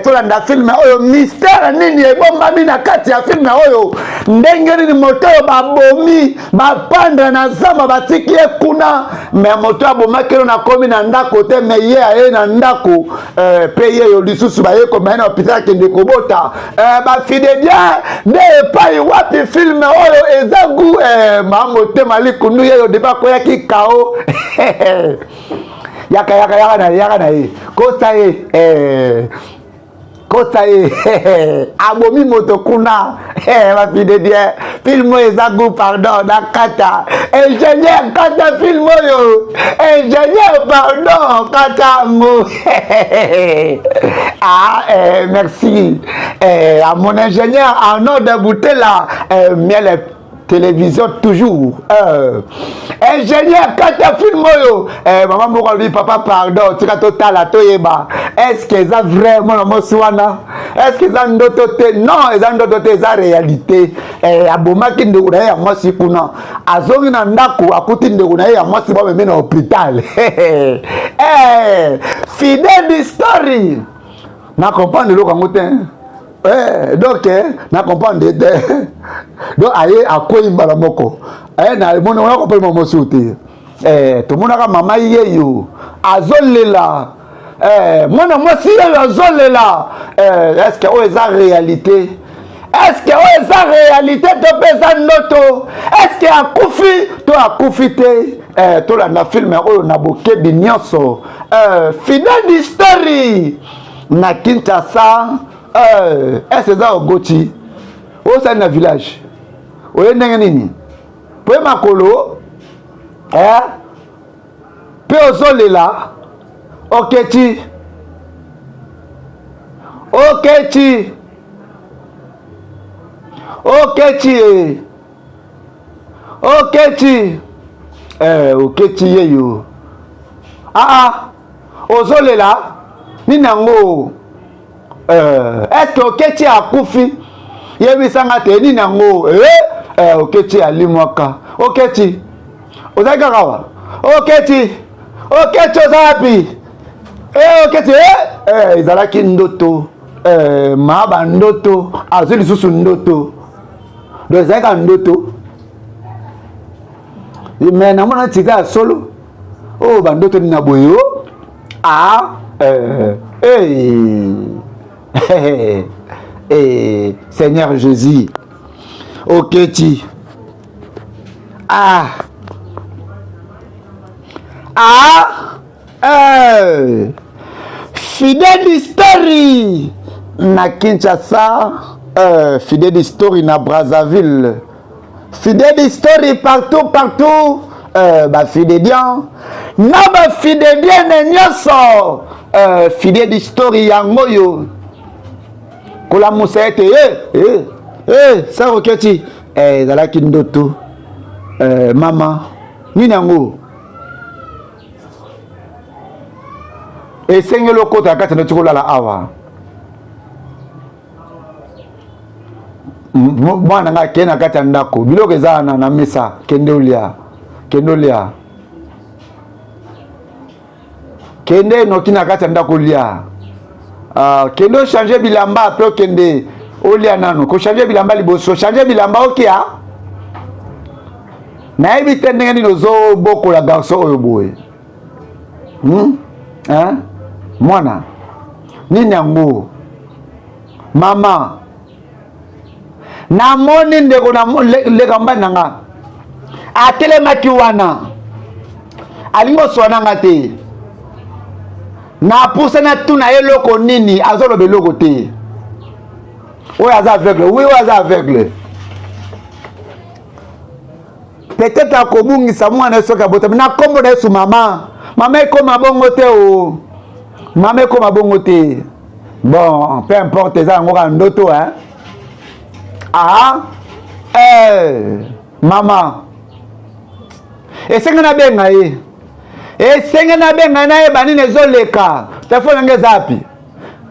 Tolanda film oyo. Mystère nini ebombami na kati ya film oyo? Ndenge nini moto oyo babomi, bapendre na zamba, batiki ye kuna, me moto abomaki elo nakomi na ndako te, me ye aye na ndako mpe ye yo lisusu baye komaya na hôpital, akende kobota? Bafidédien nde epai wapi? Film oyo eza goût. Ma motema likundu, ye yo depa akweyaki kao. Yaka, yaka, yaka na ye, yaka na ye, kosa ye, kosa ye. Abomi moto kuna. Bafidédien, film oyo eza goût. Pardon, nakata. Ingénieur, kata film oyo. Ingénieur, pardon, kata yango. Ah, merci à mon ingénieur Arnaud de Boutela, miel télévision toujours. Ingénieur, kata film oyo. Mama moko alobi: papa, pardon, tika totala, toyeba est ce que eza vrai. Mwana mwasi wana, est ce que eza ndoto te? Non, eza ndoto te, eza réalité. Abomaki ndeko na ye ya mwasi kuna, azongi na ndako, akuti ndeko na ye ya mwasi bamemi na hôpital. Fidèle Story, na comprendre eloko yango te. Donc na comprendre te. Donc aye, akwei mbala moko. Na moni ona comprendre mama te. Tomonaka mama yeyo azolela, mwana mwasi yeyo azolela. Est ce que oyo eza réalité? Est ce que oyo eza réalité to mpe eza ndoto? Est ce que akufi to akufi te? Tolanda film oyo na bokebi nyonso. Fidèle Story na Kinshasa. Est ce eza Ogoti osali na village? Oye ndenge nini? Mpo ye makolo eh? Mpe ozolela oketi oketi oketi e oketi eh, oketi yeyo aa ah, ozolela nini yango eh, eske oketi akufi yebisanga te nini yango eh, eh, oketi alimwaka oketi ozali kaka wa oketi oketi oza wapi eh, oketi eh, eh, ezalaki ndoto eh, maa bandoto azwi lisusu ndoto donc ezalaki kaka ndoto me namona neti eza ya solo oyo oh, bandoto nini na boye o oh. ah eh, eh, eh, eh, seigneur jésus oketi ah ah eh. Fidèle History na Kinshasa euh, Fidèle History na Brazzaville Fidèle History partout partout euh, ba fidédiens na ba fidédienne nyonso euh, Fidèle History yango oyo kolamusa ete eh, eh, eh, saroketi eh, ezalaki ndoto eh, mama nini yango esengeli okota na kati noti kolala awa mwana ngai akei na kati ya ndako biloko eza wana na mesa kende olia kende olia kende noki na kati ya ndako olia uh, kende ochange bilamba apres okende olia nano kochange bilamba liboso change bilamba okia nayebi te ndenge nini ozobokola garçon oyo boye hmm? hein? mwana nini yango mama namoni ndeko leka mobali na nga atelemaki wana alingi oswa na nga te napusa natuna ye eloko nini azoloba eloko te oyo aza aveugle wi oyo aza aveugle peut-être akobungisa mwana soki abotami na nkombo na yesu mama mama ekoma bongo te o oh. mama ekoma bongo te bon peu importe eza yango kaka ndoto hein ah eh, mama esenge nabenga ye esenge nabenga ye nayeba nini ezoleka telefone yango eza api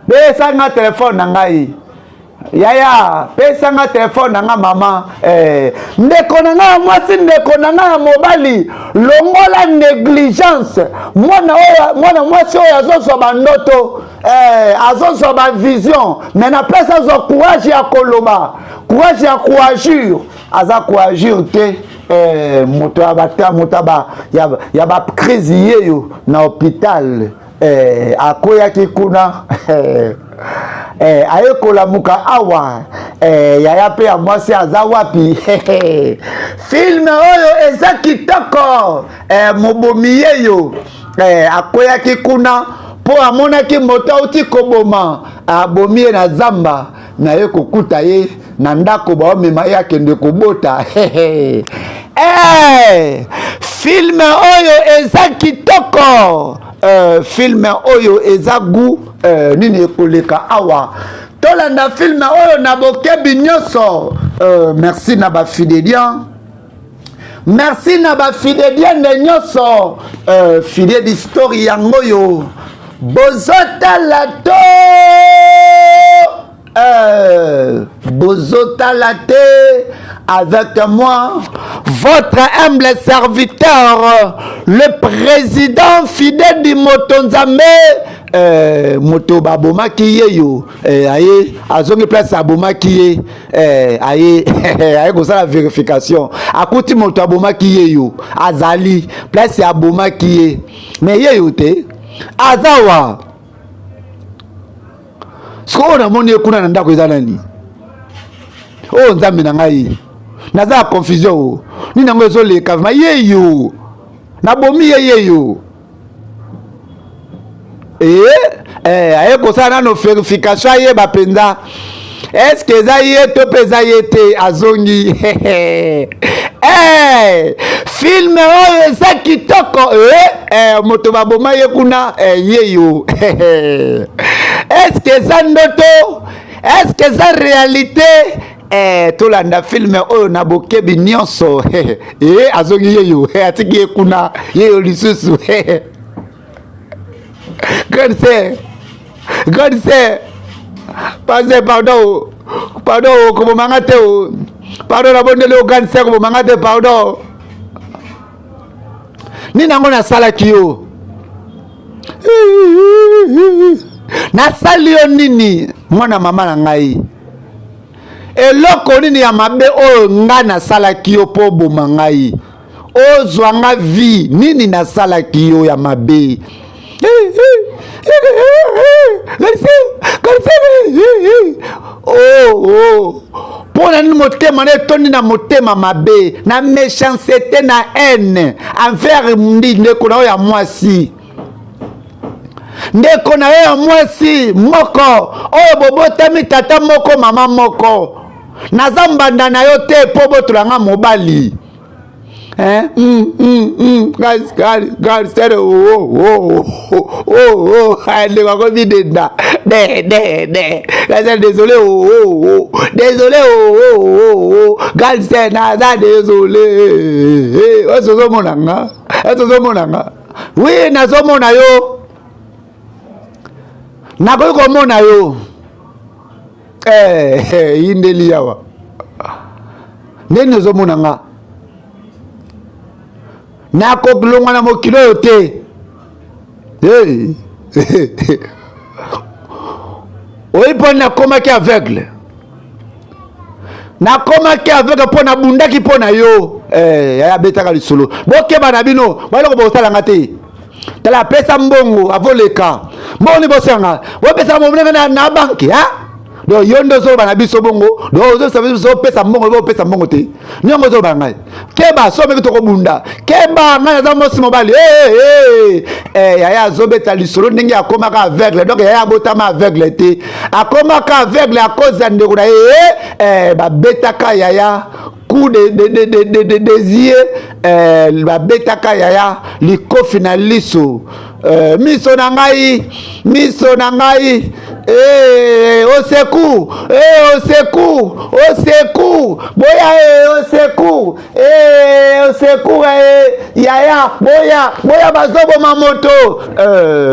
pesa nga telefone na ngai yaya pesa nga telefone na nga mama eh, ndeko na nga ya mwasi ndeko na nga ya mobali longola négligence mwana oyo mwana mwasi oyo azozwa bandoto eh, azozwa bavision mais na place azwa courage ya koloba courage ya koagir aza koagir te eh, moto ya bata moto ya bacrise yeyo na hôpital eh, akweyaki kuna eh, eh, aye kolamuka awa eh, yaya mpe ya mwasi aza wapi filme oyo eza kitoko eh, mobomi yeyo eh, akweyaki kuna mpo amonaki moto auti koboma abomi ye na zamba naye kokuta ye na ndako baomema ye akende kobota eh, filme oyo eza kitoko eh, filme oyo eza gu eh, nini ekoleka awa tolanda filme oyo na bokebi nyonso eh, merci na bafidelian merci na bafidelienne nyonso euh, fidèle histoire yango oyo bozotala to euh, bozotala te avec moi votre humble serviteur le président fidèle du moto nzambe euh, moto babomaki ye yo eh, aye azongi place abomaki ye eh, aye aye kosala verification akuti moto abomaki ye yo azali place abomaki ye me ye yo te aza wa sikoyo namoni ye kuna na ndako eza nani oyo oh, nzambe na ngai naza na confusion o nini yango ezoleka vraimen ye yo nabomi ye ye yo ee eh, aye kosala nano verification ayeba mpenza. Eske eza ye to mpe eza ye te? Azongi. Hey, filme oyo eza kitoko eh, eh, moto baboma ye kuna eh, yeyo. Eske eza ndoto? Eske eza realite? Eh, tolanda filme oyo na bokebi nyonso. Eh, azongi yeyo, atiki ye kuna yeyo lisusu. Grande sœur, grande sœur, pasteur, pardon, pardon, koboma nga te o. Pardon, nabondeli yo grande sœur, koboma nga te, pardon. Nini yango nasalaki yo? Nasali yo nini mwana mama na ngai? Eloko nini ya mabe oyo ngai nasalaki yo mpo oboma ngai? Ozwa nga vie nini nasalaki yo ya mabe? Oh, oh. Mpo na nini motema na etondi na motema mabe, na méchanceté, na haine envers ndeko na yo ya mwasi? Ndeko na yo ya mwasi moko oyo bobotami tata moko mama moko, naza mbanda na yo te mpo botola nga mobali. Eh? Guys, guys, guys, sere, oh, oh, oh, oh, oh, ndeko akomi denda, de, de, de, guys, désolé, oh, oh, oh, désolé, oh, oh, oh, oh, guys, naza désolé, oyo ozomona nga, oyo ozomona nga, oui, nazomona yo, nakoki komona yo, eh, eh, yindeli yawa, ndeni ozomona nga, nakolongwa na mokili oyo te. Hey. Oyi mpo nakomaki aveugle, nakomaki aveugle mpo nabundaki mpo na yo. Eh, yaya abetaka lisolo, bokeba na bino, baloko bosalanga te. Tala apesa mbongo avoleka mbongo ni bosanga bopesa mbongo na, na banke ha? Donc yo nde ozoloba na biso bongo, donc ozopesa biso opesa mbongo, opesa mbongo te, niongo ozoloba na ngai. Keba so omeki tokobunda, keba ngai naza mwasi mobali. Hey, hey, hey. Yaya azobeta lisolo ndenge akomaka aveugle. Donc yaya abotama aveugle te, akomaka aveugle à cause ya ndeko na ye. Hey, babetaka yaya coup de, de, de, de, de, de, des yeux, babetaka yaya likofi na liso. Miso na ngai, miso na ngai, au secours, au secours, au secours, boya, au secours, au secours, yaya, boya, boya, bazoboma moto.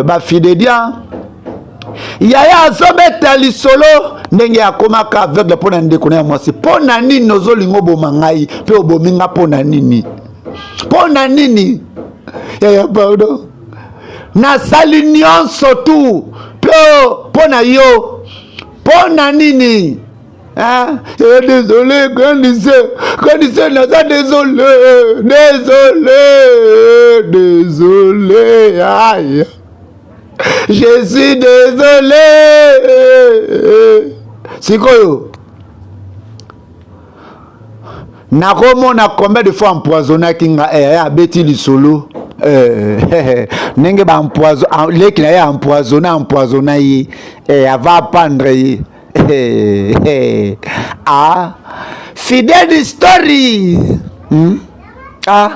Bafidedia yaya azobeta lisolo ndenge akomaka aveugle mpo na ndeko na ya mwasi. Mpo na nini ozolinga oboma ngai mpe obomi nga? Mpo na nini? Mpo na nini? Yaya, pardon, nasali nyonso tu mpe mpo na yo, mpo na nini? Hein? Eh, désolé, grande sœur, grande sœur, naza désolé, désolé, désolé, aïe. Je suis désolé. Sikoyo, nakomona combien de fois empoisonnaki nga. Eh, abeti lisolo eh, ndenge baempoison leki na ye empoisonne, empoisonna ye, eh, ava pendre ye. Eh, eh. Ah, fidèle story, Ah,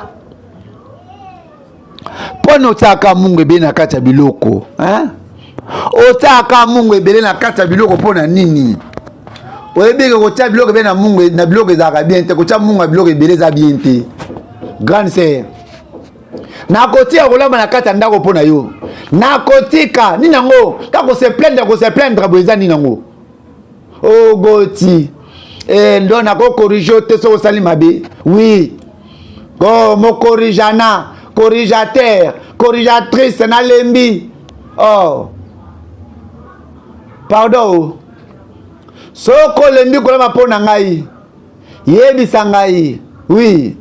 mpo otiaka mungu ebele na kati ya biloko, hein? Otiaka mungu ebele na kati ya biloko mpo na nini? Oyebi ke kotia biloko ebele na mungu na biloko ezalaka bien te. Kotia mungu ya biloko ebele eza bien te. Grande sœur, nakotika kolamba na kati ya ndako mpo na yo. Nakotika nini yango? Kaka kose plaindre, kose plaindre boye eza nini yango? Ogoti eh, ndo nakokorige te soki osali mabe. Oui, oh, mokorijana, corrigeateur, corrigeatrice, nalembi. Oh, pardon, soki olembi kolamba mpo na ngai, yebisa ngai. Oui,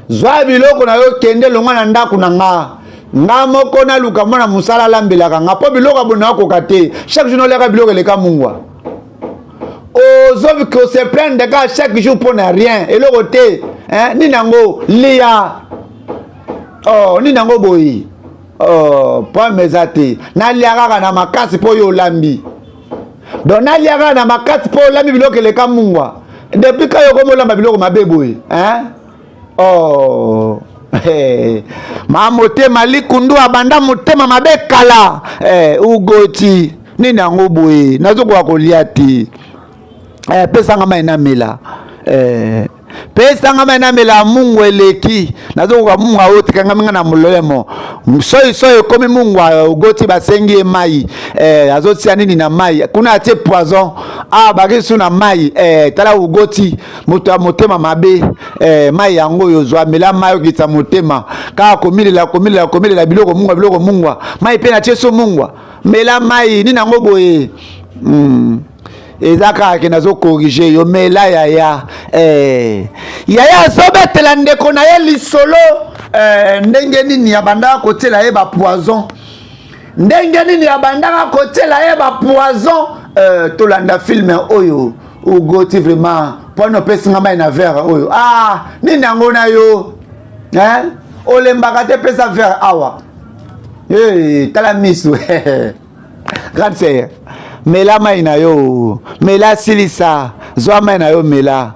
zwa biloko na yo, kende, longwa na ndako na nga. Nga moko naluka mwana mosala alambelaka nga, mpo biloko ya boye nakoka te. Chaque jour noliaka biloko eleka mungwa. Ozobi kose plaindre kaka chaque jour mpo na rien, eloko te, hein? Nini yango lia? Oh, nini yango boye? Oh, problème eza te, nalia kaka na makasi mpo oyo olambi. Donc naliaka na makasi mpo olami biloko eleka mungwa. Depuis quand yo komolamba biloko mabe boye? Hein? Oh. Hey. Ma motema likundu abanda motema mabe kala. Eh, ugoti nini yango boye? Nazokoka kolia te. Eh, pesa nga mai namela. Eh, pesa nga mai namela mungu eleki. Nazokoka mungu oyo tikangami nga na molemo. Soi soi ekomi mungu ogoti basengi ye mai. Eh, azotia nini na mai? Kuna atie poison. Ah, bakisu na mai. Eh, tala ugoti moto ya motema mabe. Eh, mai yango oyo ozwa mela mai okitisa motema. Kaka komilela komilela komilela biloko mungwa biloko mungwa. Mai pe natie so mungwa. Mela mai nini yango boye? Eza kaka ke nazo corriger yo mela yaya eh. Yaya azobetela ndeko na ye lisolo eh, ndenge nini abandaka kotiela ye bapoison ndenge nini abandaka kotiela ye bapoison eh, tolanda filme oyo ugoti vraiment mpona opesi nga mai na verre oyo ah, nini yango na yo eh? Olembaka te pesa verre awa hey, tala misu grande sœur mela mai na yo mela silisa zwa mai na yo mela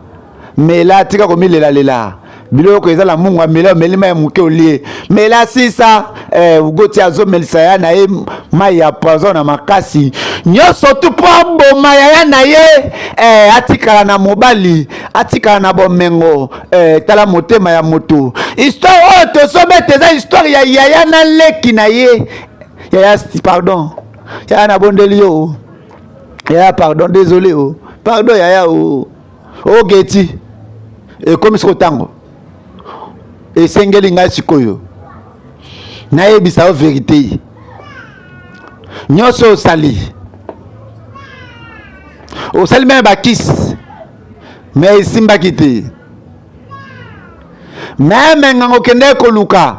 mela tika komilelalela biloko eza na mungwa mela omeli mai moke olie mela sisa eh, ugoti azomelisa ya na ye mai ya poison na makasi nyonso tu mpo aboma yaya na ye eh, atikala na mobali atikala na bomengo eh, tala motema ya moto histoire oyo tozobeta eza histoire ya yaya na leki na ye yaya pardon yaya nabondeli yo yaya pardon désolé o pardon yaya o ogeti ekomi siko ntango esengeli ngai sikoyo nayebisa yo verité nyonso osali osali meme bakisi me esimbaki te meme ngango okendeki koluka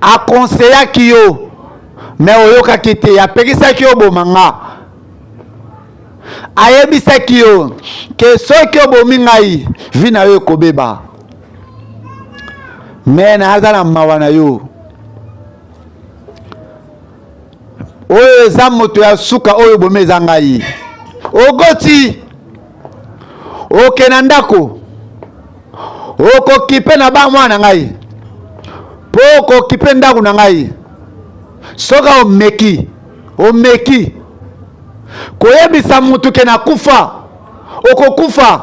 akonseyaki yo me oyokaki te apekisaki yo boma nga ayebisaki yo ke soki obomi ngai vi na yo ekobeba me naza na mawa na yo oyo eza moto ya suka oyo obomi eza ngai okoti oke na ndako okokipe na ba mwana na ngai mpo okokipe ndako na ngai soki omeki omeki koyebisa motu ke nakufa okokufa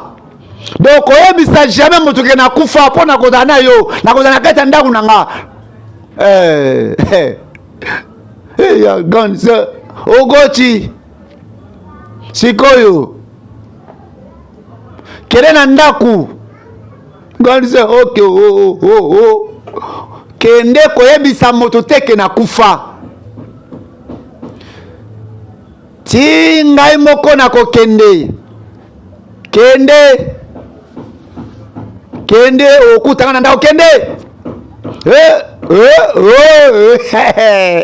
donc koyebisa jamais motu ke nakufa mpo nakozala na yo nakozala na kati ya ndako na nga eh, eh. Eh, ya grande sœur okoti sikoyo kende na ndako grande sœur ok oh, oh, oh, oh. Kende koyebisa moto te ke nakufa ti ngai moko nakokende kende kende okutanga na ndako kende eh, eh, oh,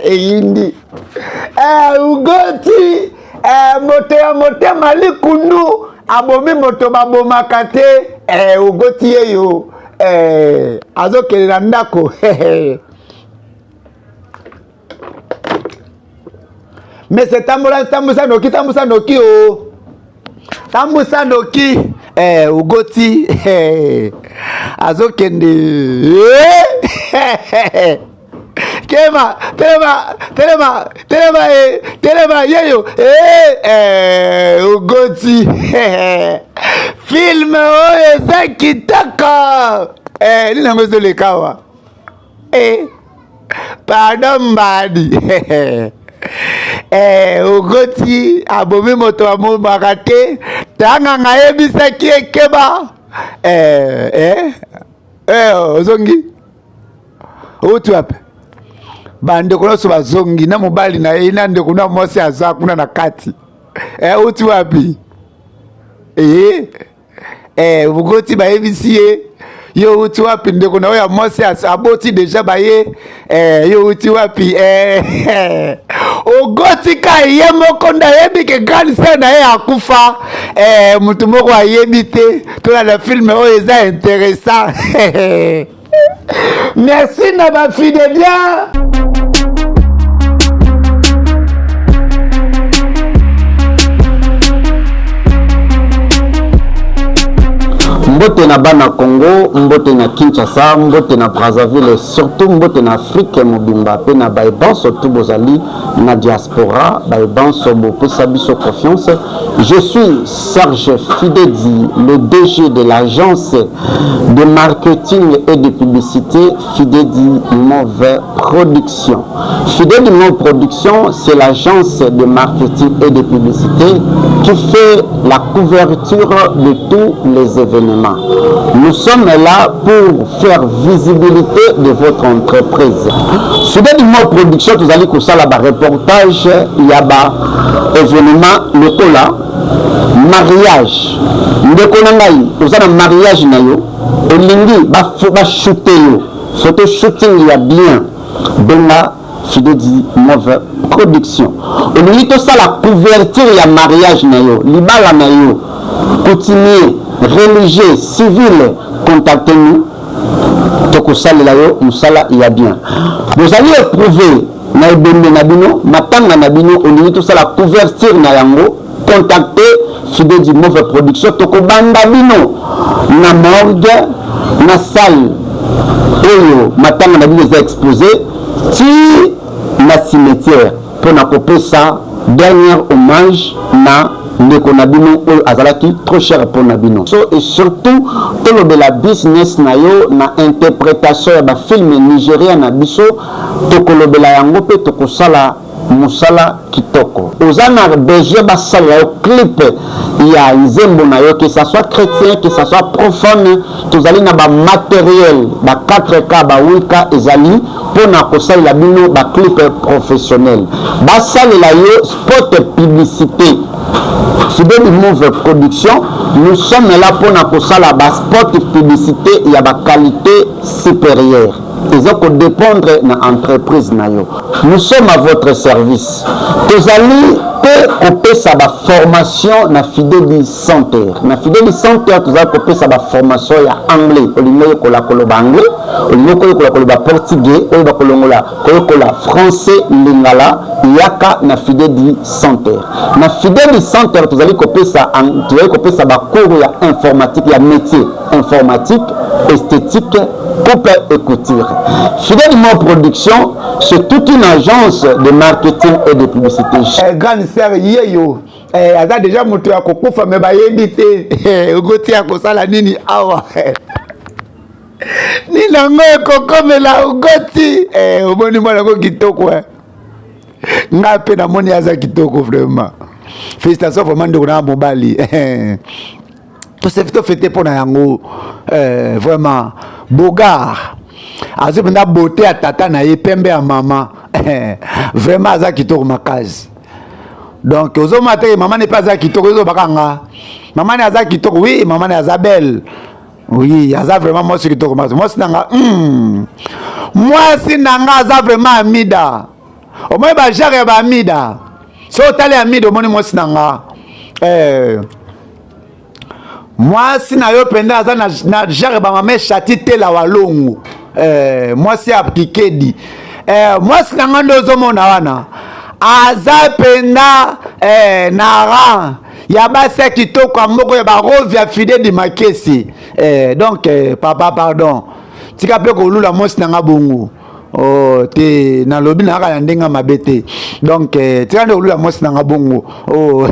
eyindi eh, ugoti eh, moto ya motema likundu abomi moto babomaka te eh, ugoti yeyo eh, azokende na ndako mese tambola tambusa noki tambusa noki o tambusa noki eh, ugoti eh, azokende eh, kema telema telema telema e telema yeyo e eh, ugoti filme oyo eza kitoko eh, nini yango ezoleka awa eh, pardon mbadi eh, okoti abomi moto amomaka te tanganga ayebisaki ekeba eh, eh, eh, ozongi outi wapi bandeko nyonso bazongi na mobali na ye na ndeko na mwasi aza kuna na kati eh, outi wapi eh, eh, bokoti bayebisi ye yo uti wapi ndeko na oyo ya mwasi aboti deja baye eh, yo uti wapi eh, ogoti ka ye moko nde ayebi ke grande sœur na ye akufa eh, motu moko ayebi te tolanda filme oyo eza intéressant merci na bafide bien. Mbote na bana Congo, mbote na Kinshasa, mbote na Brazzaville et surtout mbote na Afrique mobimba pe na baye banso tout bozali na diaspora, baye banso bopesa biso confiance. Je suis Serge Fidedi, le DG de l'agence de marketing et de publicité Fidedi Move Production. Fidedi Move Production, c'est l'agence de marketing et de publicité qui fait la couverture de tous les événements. Nous sommes là pour faire visibilité de votre entreprise. Fidedi Move Production, tozali kosala ba reportage ya ba événement lokola mariage. Ndeko na ngai, oza na mariage na yo, olingi ba shooter yo, photo shooting ya bien, benga Fidedi Move Production. Olingi tosala couverture ya mariage na yo, libala na yo, coutumier, religieux, civil, contactez-nous, tokosalela yo mosala ya bien. Bozali éprouvé na ebembe na bino, matanga na bino, olingi tosala couverture na yango, contactez Fidedi Move Production, tokobanda bino na morgue, na salle oyo matanga na bino eza exposé ti na cimetière mpona kopesa dernier hommage na ndeko na bino oyo azalaki trop cher mpona bino. So et surtout tolobela business na yo na interpretation ya bafilme nigérien na biso, tokolobela yango mpe tokosala mosala kitoko. Oza na besoin basalela yo clip ya nzembo na yo, que ça soit chrétien, que ça soit profane, tozali na ba matériel ba 4K, ba 8K ezali mpona kosalela bino ba clip professionnel. Basalela yo spot publicité. Fideli Move Production, nous sommes là mpona kosala ba spot publicité ya ba qualité supérieure. Eza kodépendre na entreprise na yo. Nous sommes à votre service. Tozali mpe kopesa ba formation na Fideli Center. Na Fideli Center tozali kopesa ba formation ya anglais. Olingi oyekola koloba anglais, olingi koyekola koloba portugais, oyo bakolongola koyekola français, lingala, yaka na Fideli Center. Na Fideli Center tozali kopesa ba cours ya informatique, ya métier informatique, esthétique, coupe et couture. Fideli Mo Production, c'est toute une agence de marketing et de publicité. Grande sœur yeyo aza déjà moto ya kokufa me bayebi te okoti ya kosala nini awa nini yango ekokomela okoti omoni mwana yango kitoko nga mpe namoni aza kitoko vraiment. Félicitation vraiment ndeko na mobali, tofete mpo na yango vraiment. Bogar azwi mpenza beauté ya tata na ye, pembe ya mama, vraiment aza kitoko makasi. Donc ozomona te mama ne mpe aza kitoko, ezobaka nga mama ne aza kitoko. Oui, mama ne aza belle, oui, aza vraiment mwasi kitoko makasi. Mwasi na nga, mwasi na nga aza vraiment amida. Omoni bagenre ya baamida, so otali amida omoni mwasi na nga. Mwasi na yo mpenza aza na genre bamama Eshati Tela Walongo, mwasi ya Kikedi. Mwasi na nga nde ozomona wana aza mpenza na rang ya basi ya kitoko ya moko ya barovi ya Fidedi Makesi. Donc papa, pardon, tika mpe kolula mwasi na nga bongo. Oh, te nalobi na kaka na ndenge mabe te. Donc tika nde kolula mwasi na nga bongo. Oh,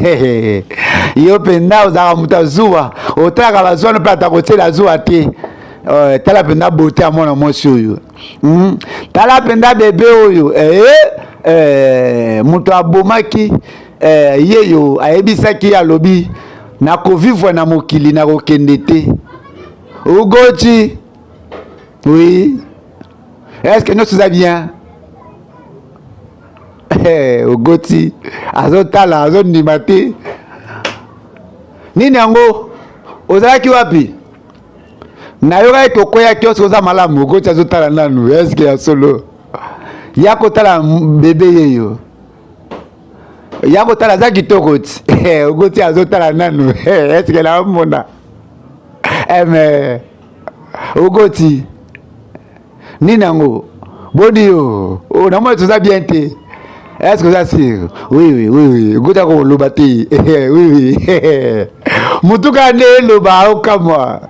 yo mpenza ozalaka moto azuwa, otalaka bazuwa no mpe ata kotiela zuwa te. Oh, tala mpenza beauté ya mwana mwasi oyo, Tala mpenza bebe oyo. Moto abomaki yeyo ayebisaki ye, alobi nakovivre na mokili, nakokende te. Ugochi, oui, est-ce que nyonso eza bien? Ogoti azotala, azondima te. Nini yango? Ozalaki wapi? Nayokaki tokweyaki oso. Oza malamu? Ogoti azotala nanu, eske ya solo? Ya kotala bebe yeyo, ya kotala, aza kitoko ti. Ogoti azotala nanu, eske naomona eme? Ogoti, nini yango? Boni yo? Oh, namoni toza bien te. Est-ce que oza sûr? Oui, ogoti akoloba te. Oui, mutuka nde eloba, okamwa.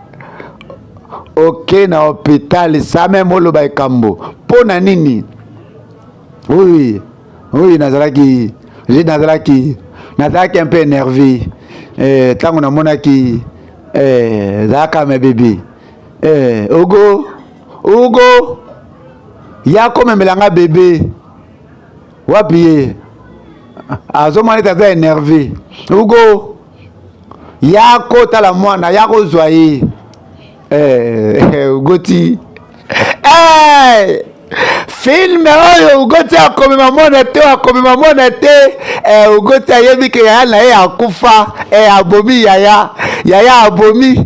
Oke na hôpital sa meme oloba ekambo mpo na nini? Oui, oui, nazalaki nazalaki nazalaki un peu énervé ntango namonaki ezalaka me bebe Ugo, Ugo, ya komemela nga bebe wapi ye azomona ete aza énervé. Ugo, ya kotala mwana, ya kozwa ye. Ugoti film oyo, Ugoti akomema mwana te, akomema mwana te. Ugoti ayebi ke yaya na ye akufa. Abomi yaya, yaya abomi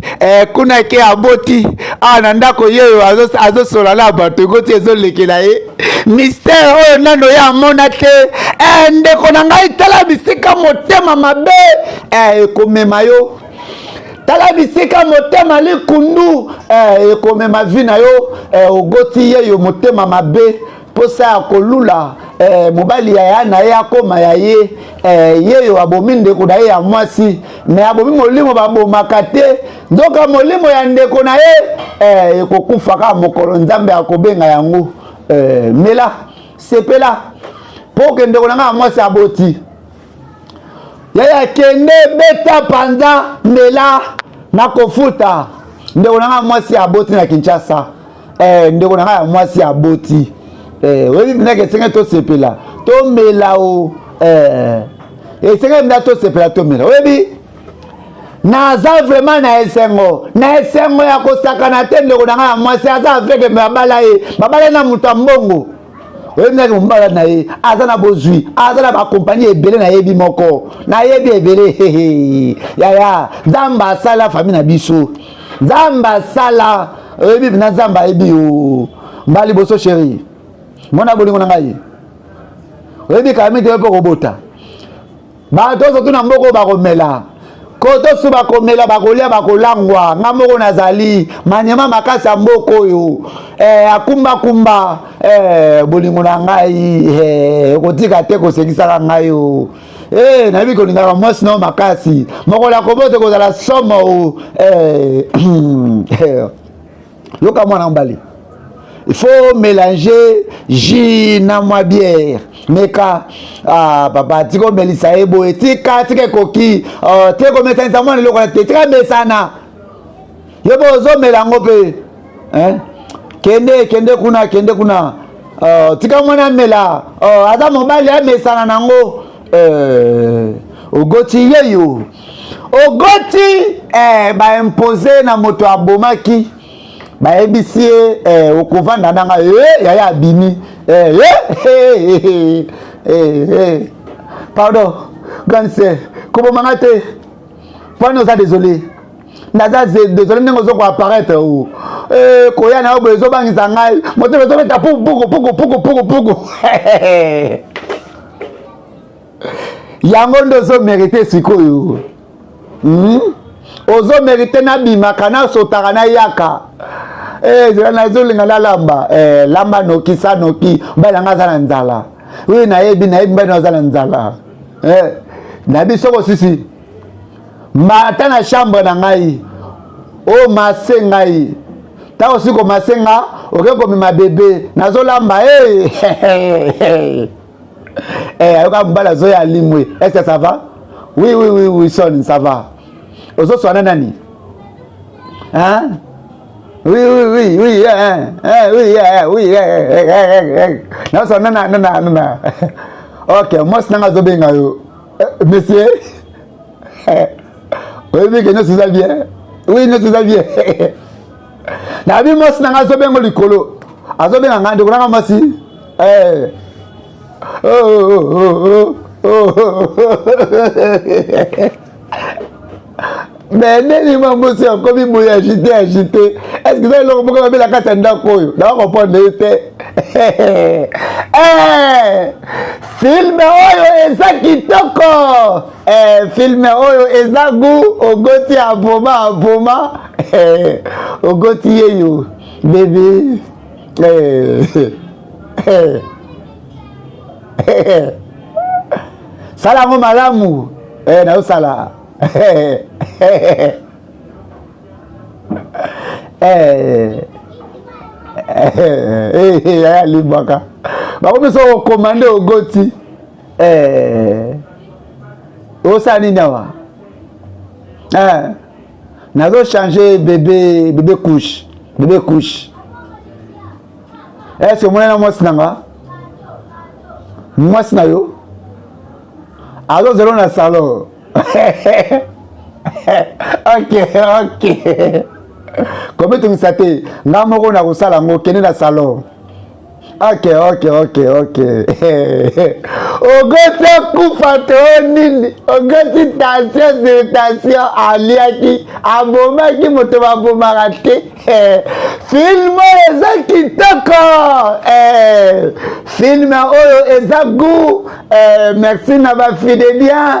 kuna ke aboti awa na ndako. Ye oyo azosola na bato, Ugoti ezolekela ye mystère oyo nano ye amona te. Ndeko na ngai, tala bisika motema mabe ekomema yo, tala bisika motema likundu ekomema vie na yo. Ogoti ye yo motema mabe, mposa ya kolula mobali ya ya na ye akóma ya ye. Ye yo abomi ndeko na ye ya mwasi, me abomi molimo babomaka te. Nzoka molimo ya ndeko na ye ekokufa kaka mokolo Nzambe akobenga yango. Mela, sepela mpo ke ndeko na ngai ya mwasi aboti. Yaya, kende beta panza, mela, nakofuta. Ndeko na ngai mwasi aboti na Kinshasa. Ndeko na ngai ya mwasi aboti. Oyebi mpenzaka esenge tosepela, tomela o esenge mpenza tosepela, tomela. Oyebi, naza vraiment na esengo, na esengo ya kosakana te. Ndeko na ngai ya mwasi aza aveke, babala ye, babala ye na moto ya mbongo. Oyebi ndenge mobala na ye aza na bozwi, aza na bakompagnie ebele. Nayebi moko, nayebi ebele. Yaya, Nzambe asala famille na biso, Nzambe asala. Oyebi na Nzambe ayebi yo mbala liboso. Chéri, mona bolingo na ngai, oyebi kami te mpo kobota bato ozo tuna mboka oyo bakomela kotosu, bakomela, bakolia, bakolangwa. Nga moko nazali manyama makasi ya mboka oyo. Akumbakumba bolingo na ngai, okotika te kosekisaka ngai o. Nayebi kolingaka mwasi nao makasi. Mokolo ya kobota ekozala somo o. Yoka mwana mobali, il faut mélanger jus na mwa bière, meka. Ah, papa, tika omelisa ye boye, tika, tika, ekoki. Oh, tika komesanisa mwana eloko te, tika mesana yo mpe ozomela yango mpe. Kende, kende kuna, kende kuna. Oh, tika mwana amela. Oh, aza mobali, amesana nango. Ogoti yeyo, ogoti baimpose na moto abomaki, bayebisi ye okovanda nanga. Yaya abimi. Pardon, grande sœur, kobomanga te mpona oza désolé, naza désolé ndenge ozo koapparaître o koya na yo boye ezobangisa ngai, motema ezobeta puku puku puku puku puku puku. Yango nde ozomérite sikoyo, Ozomérite nabimaka, nasotaka, nayaka. Zela, nazolinga nalamba. Lamba noki, sa noki, mobali nanga aza na nzala. Oui, nayebi, nayebi, mobali aza na nzala. Nayebi soko osisi mata na chambre na ngai, oyo mase ngai. Ntango osi komase nga, oke komema bebe, nazolamba. Ayoka mobali azoya, alimwe. Est ce que ça va? Oui, oui, oui, oui, son, ça va. Ozoswana nani, hein? Oui, oui, oui, oui, eh, oui, eh, oui, eh, nazoswana na na na na. Ok, mwasi nanga azobenga yo. Monsieur, oyebi ke nyonso eza bien? Oui, nyonso eza bien. Nayebi mwasi nanga azobenga likolo, azobenga ngai. Ndeko nanga mwasi. Oh, oh, oh. Mais ndeni mwa mosi akomi boye agité, agité, est ce que eza eloko moko babela kati ya ndako oyo? Naa comprendre ye te. Film oyo eza kitoko, film oyo eza gu. Ogoti aboma, aboma, ogoti yeyo bebe. Sala yango malamu. Nazosala. Eh, eh, eh, yaya libwaka bakomi so okomande ogoti eh, osala nini awa eh, nazo change bebe bebe couche bebe couche ese omonana mwasi na nga mwasi na yo azozela na salon ok ok komitungisa te nga moko nakosala yango kende na salon ok ok ok ok ogoti akufa to nini ogoti tension sur tension aliaki abomaki moto babomaka te film oyo eza kitoko eh, film oyo eza gout eh, merci na bafidelien.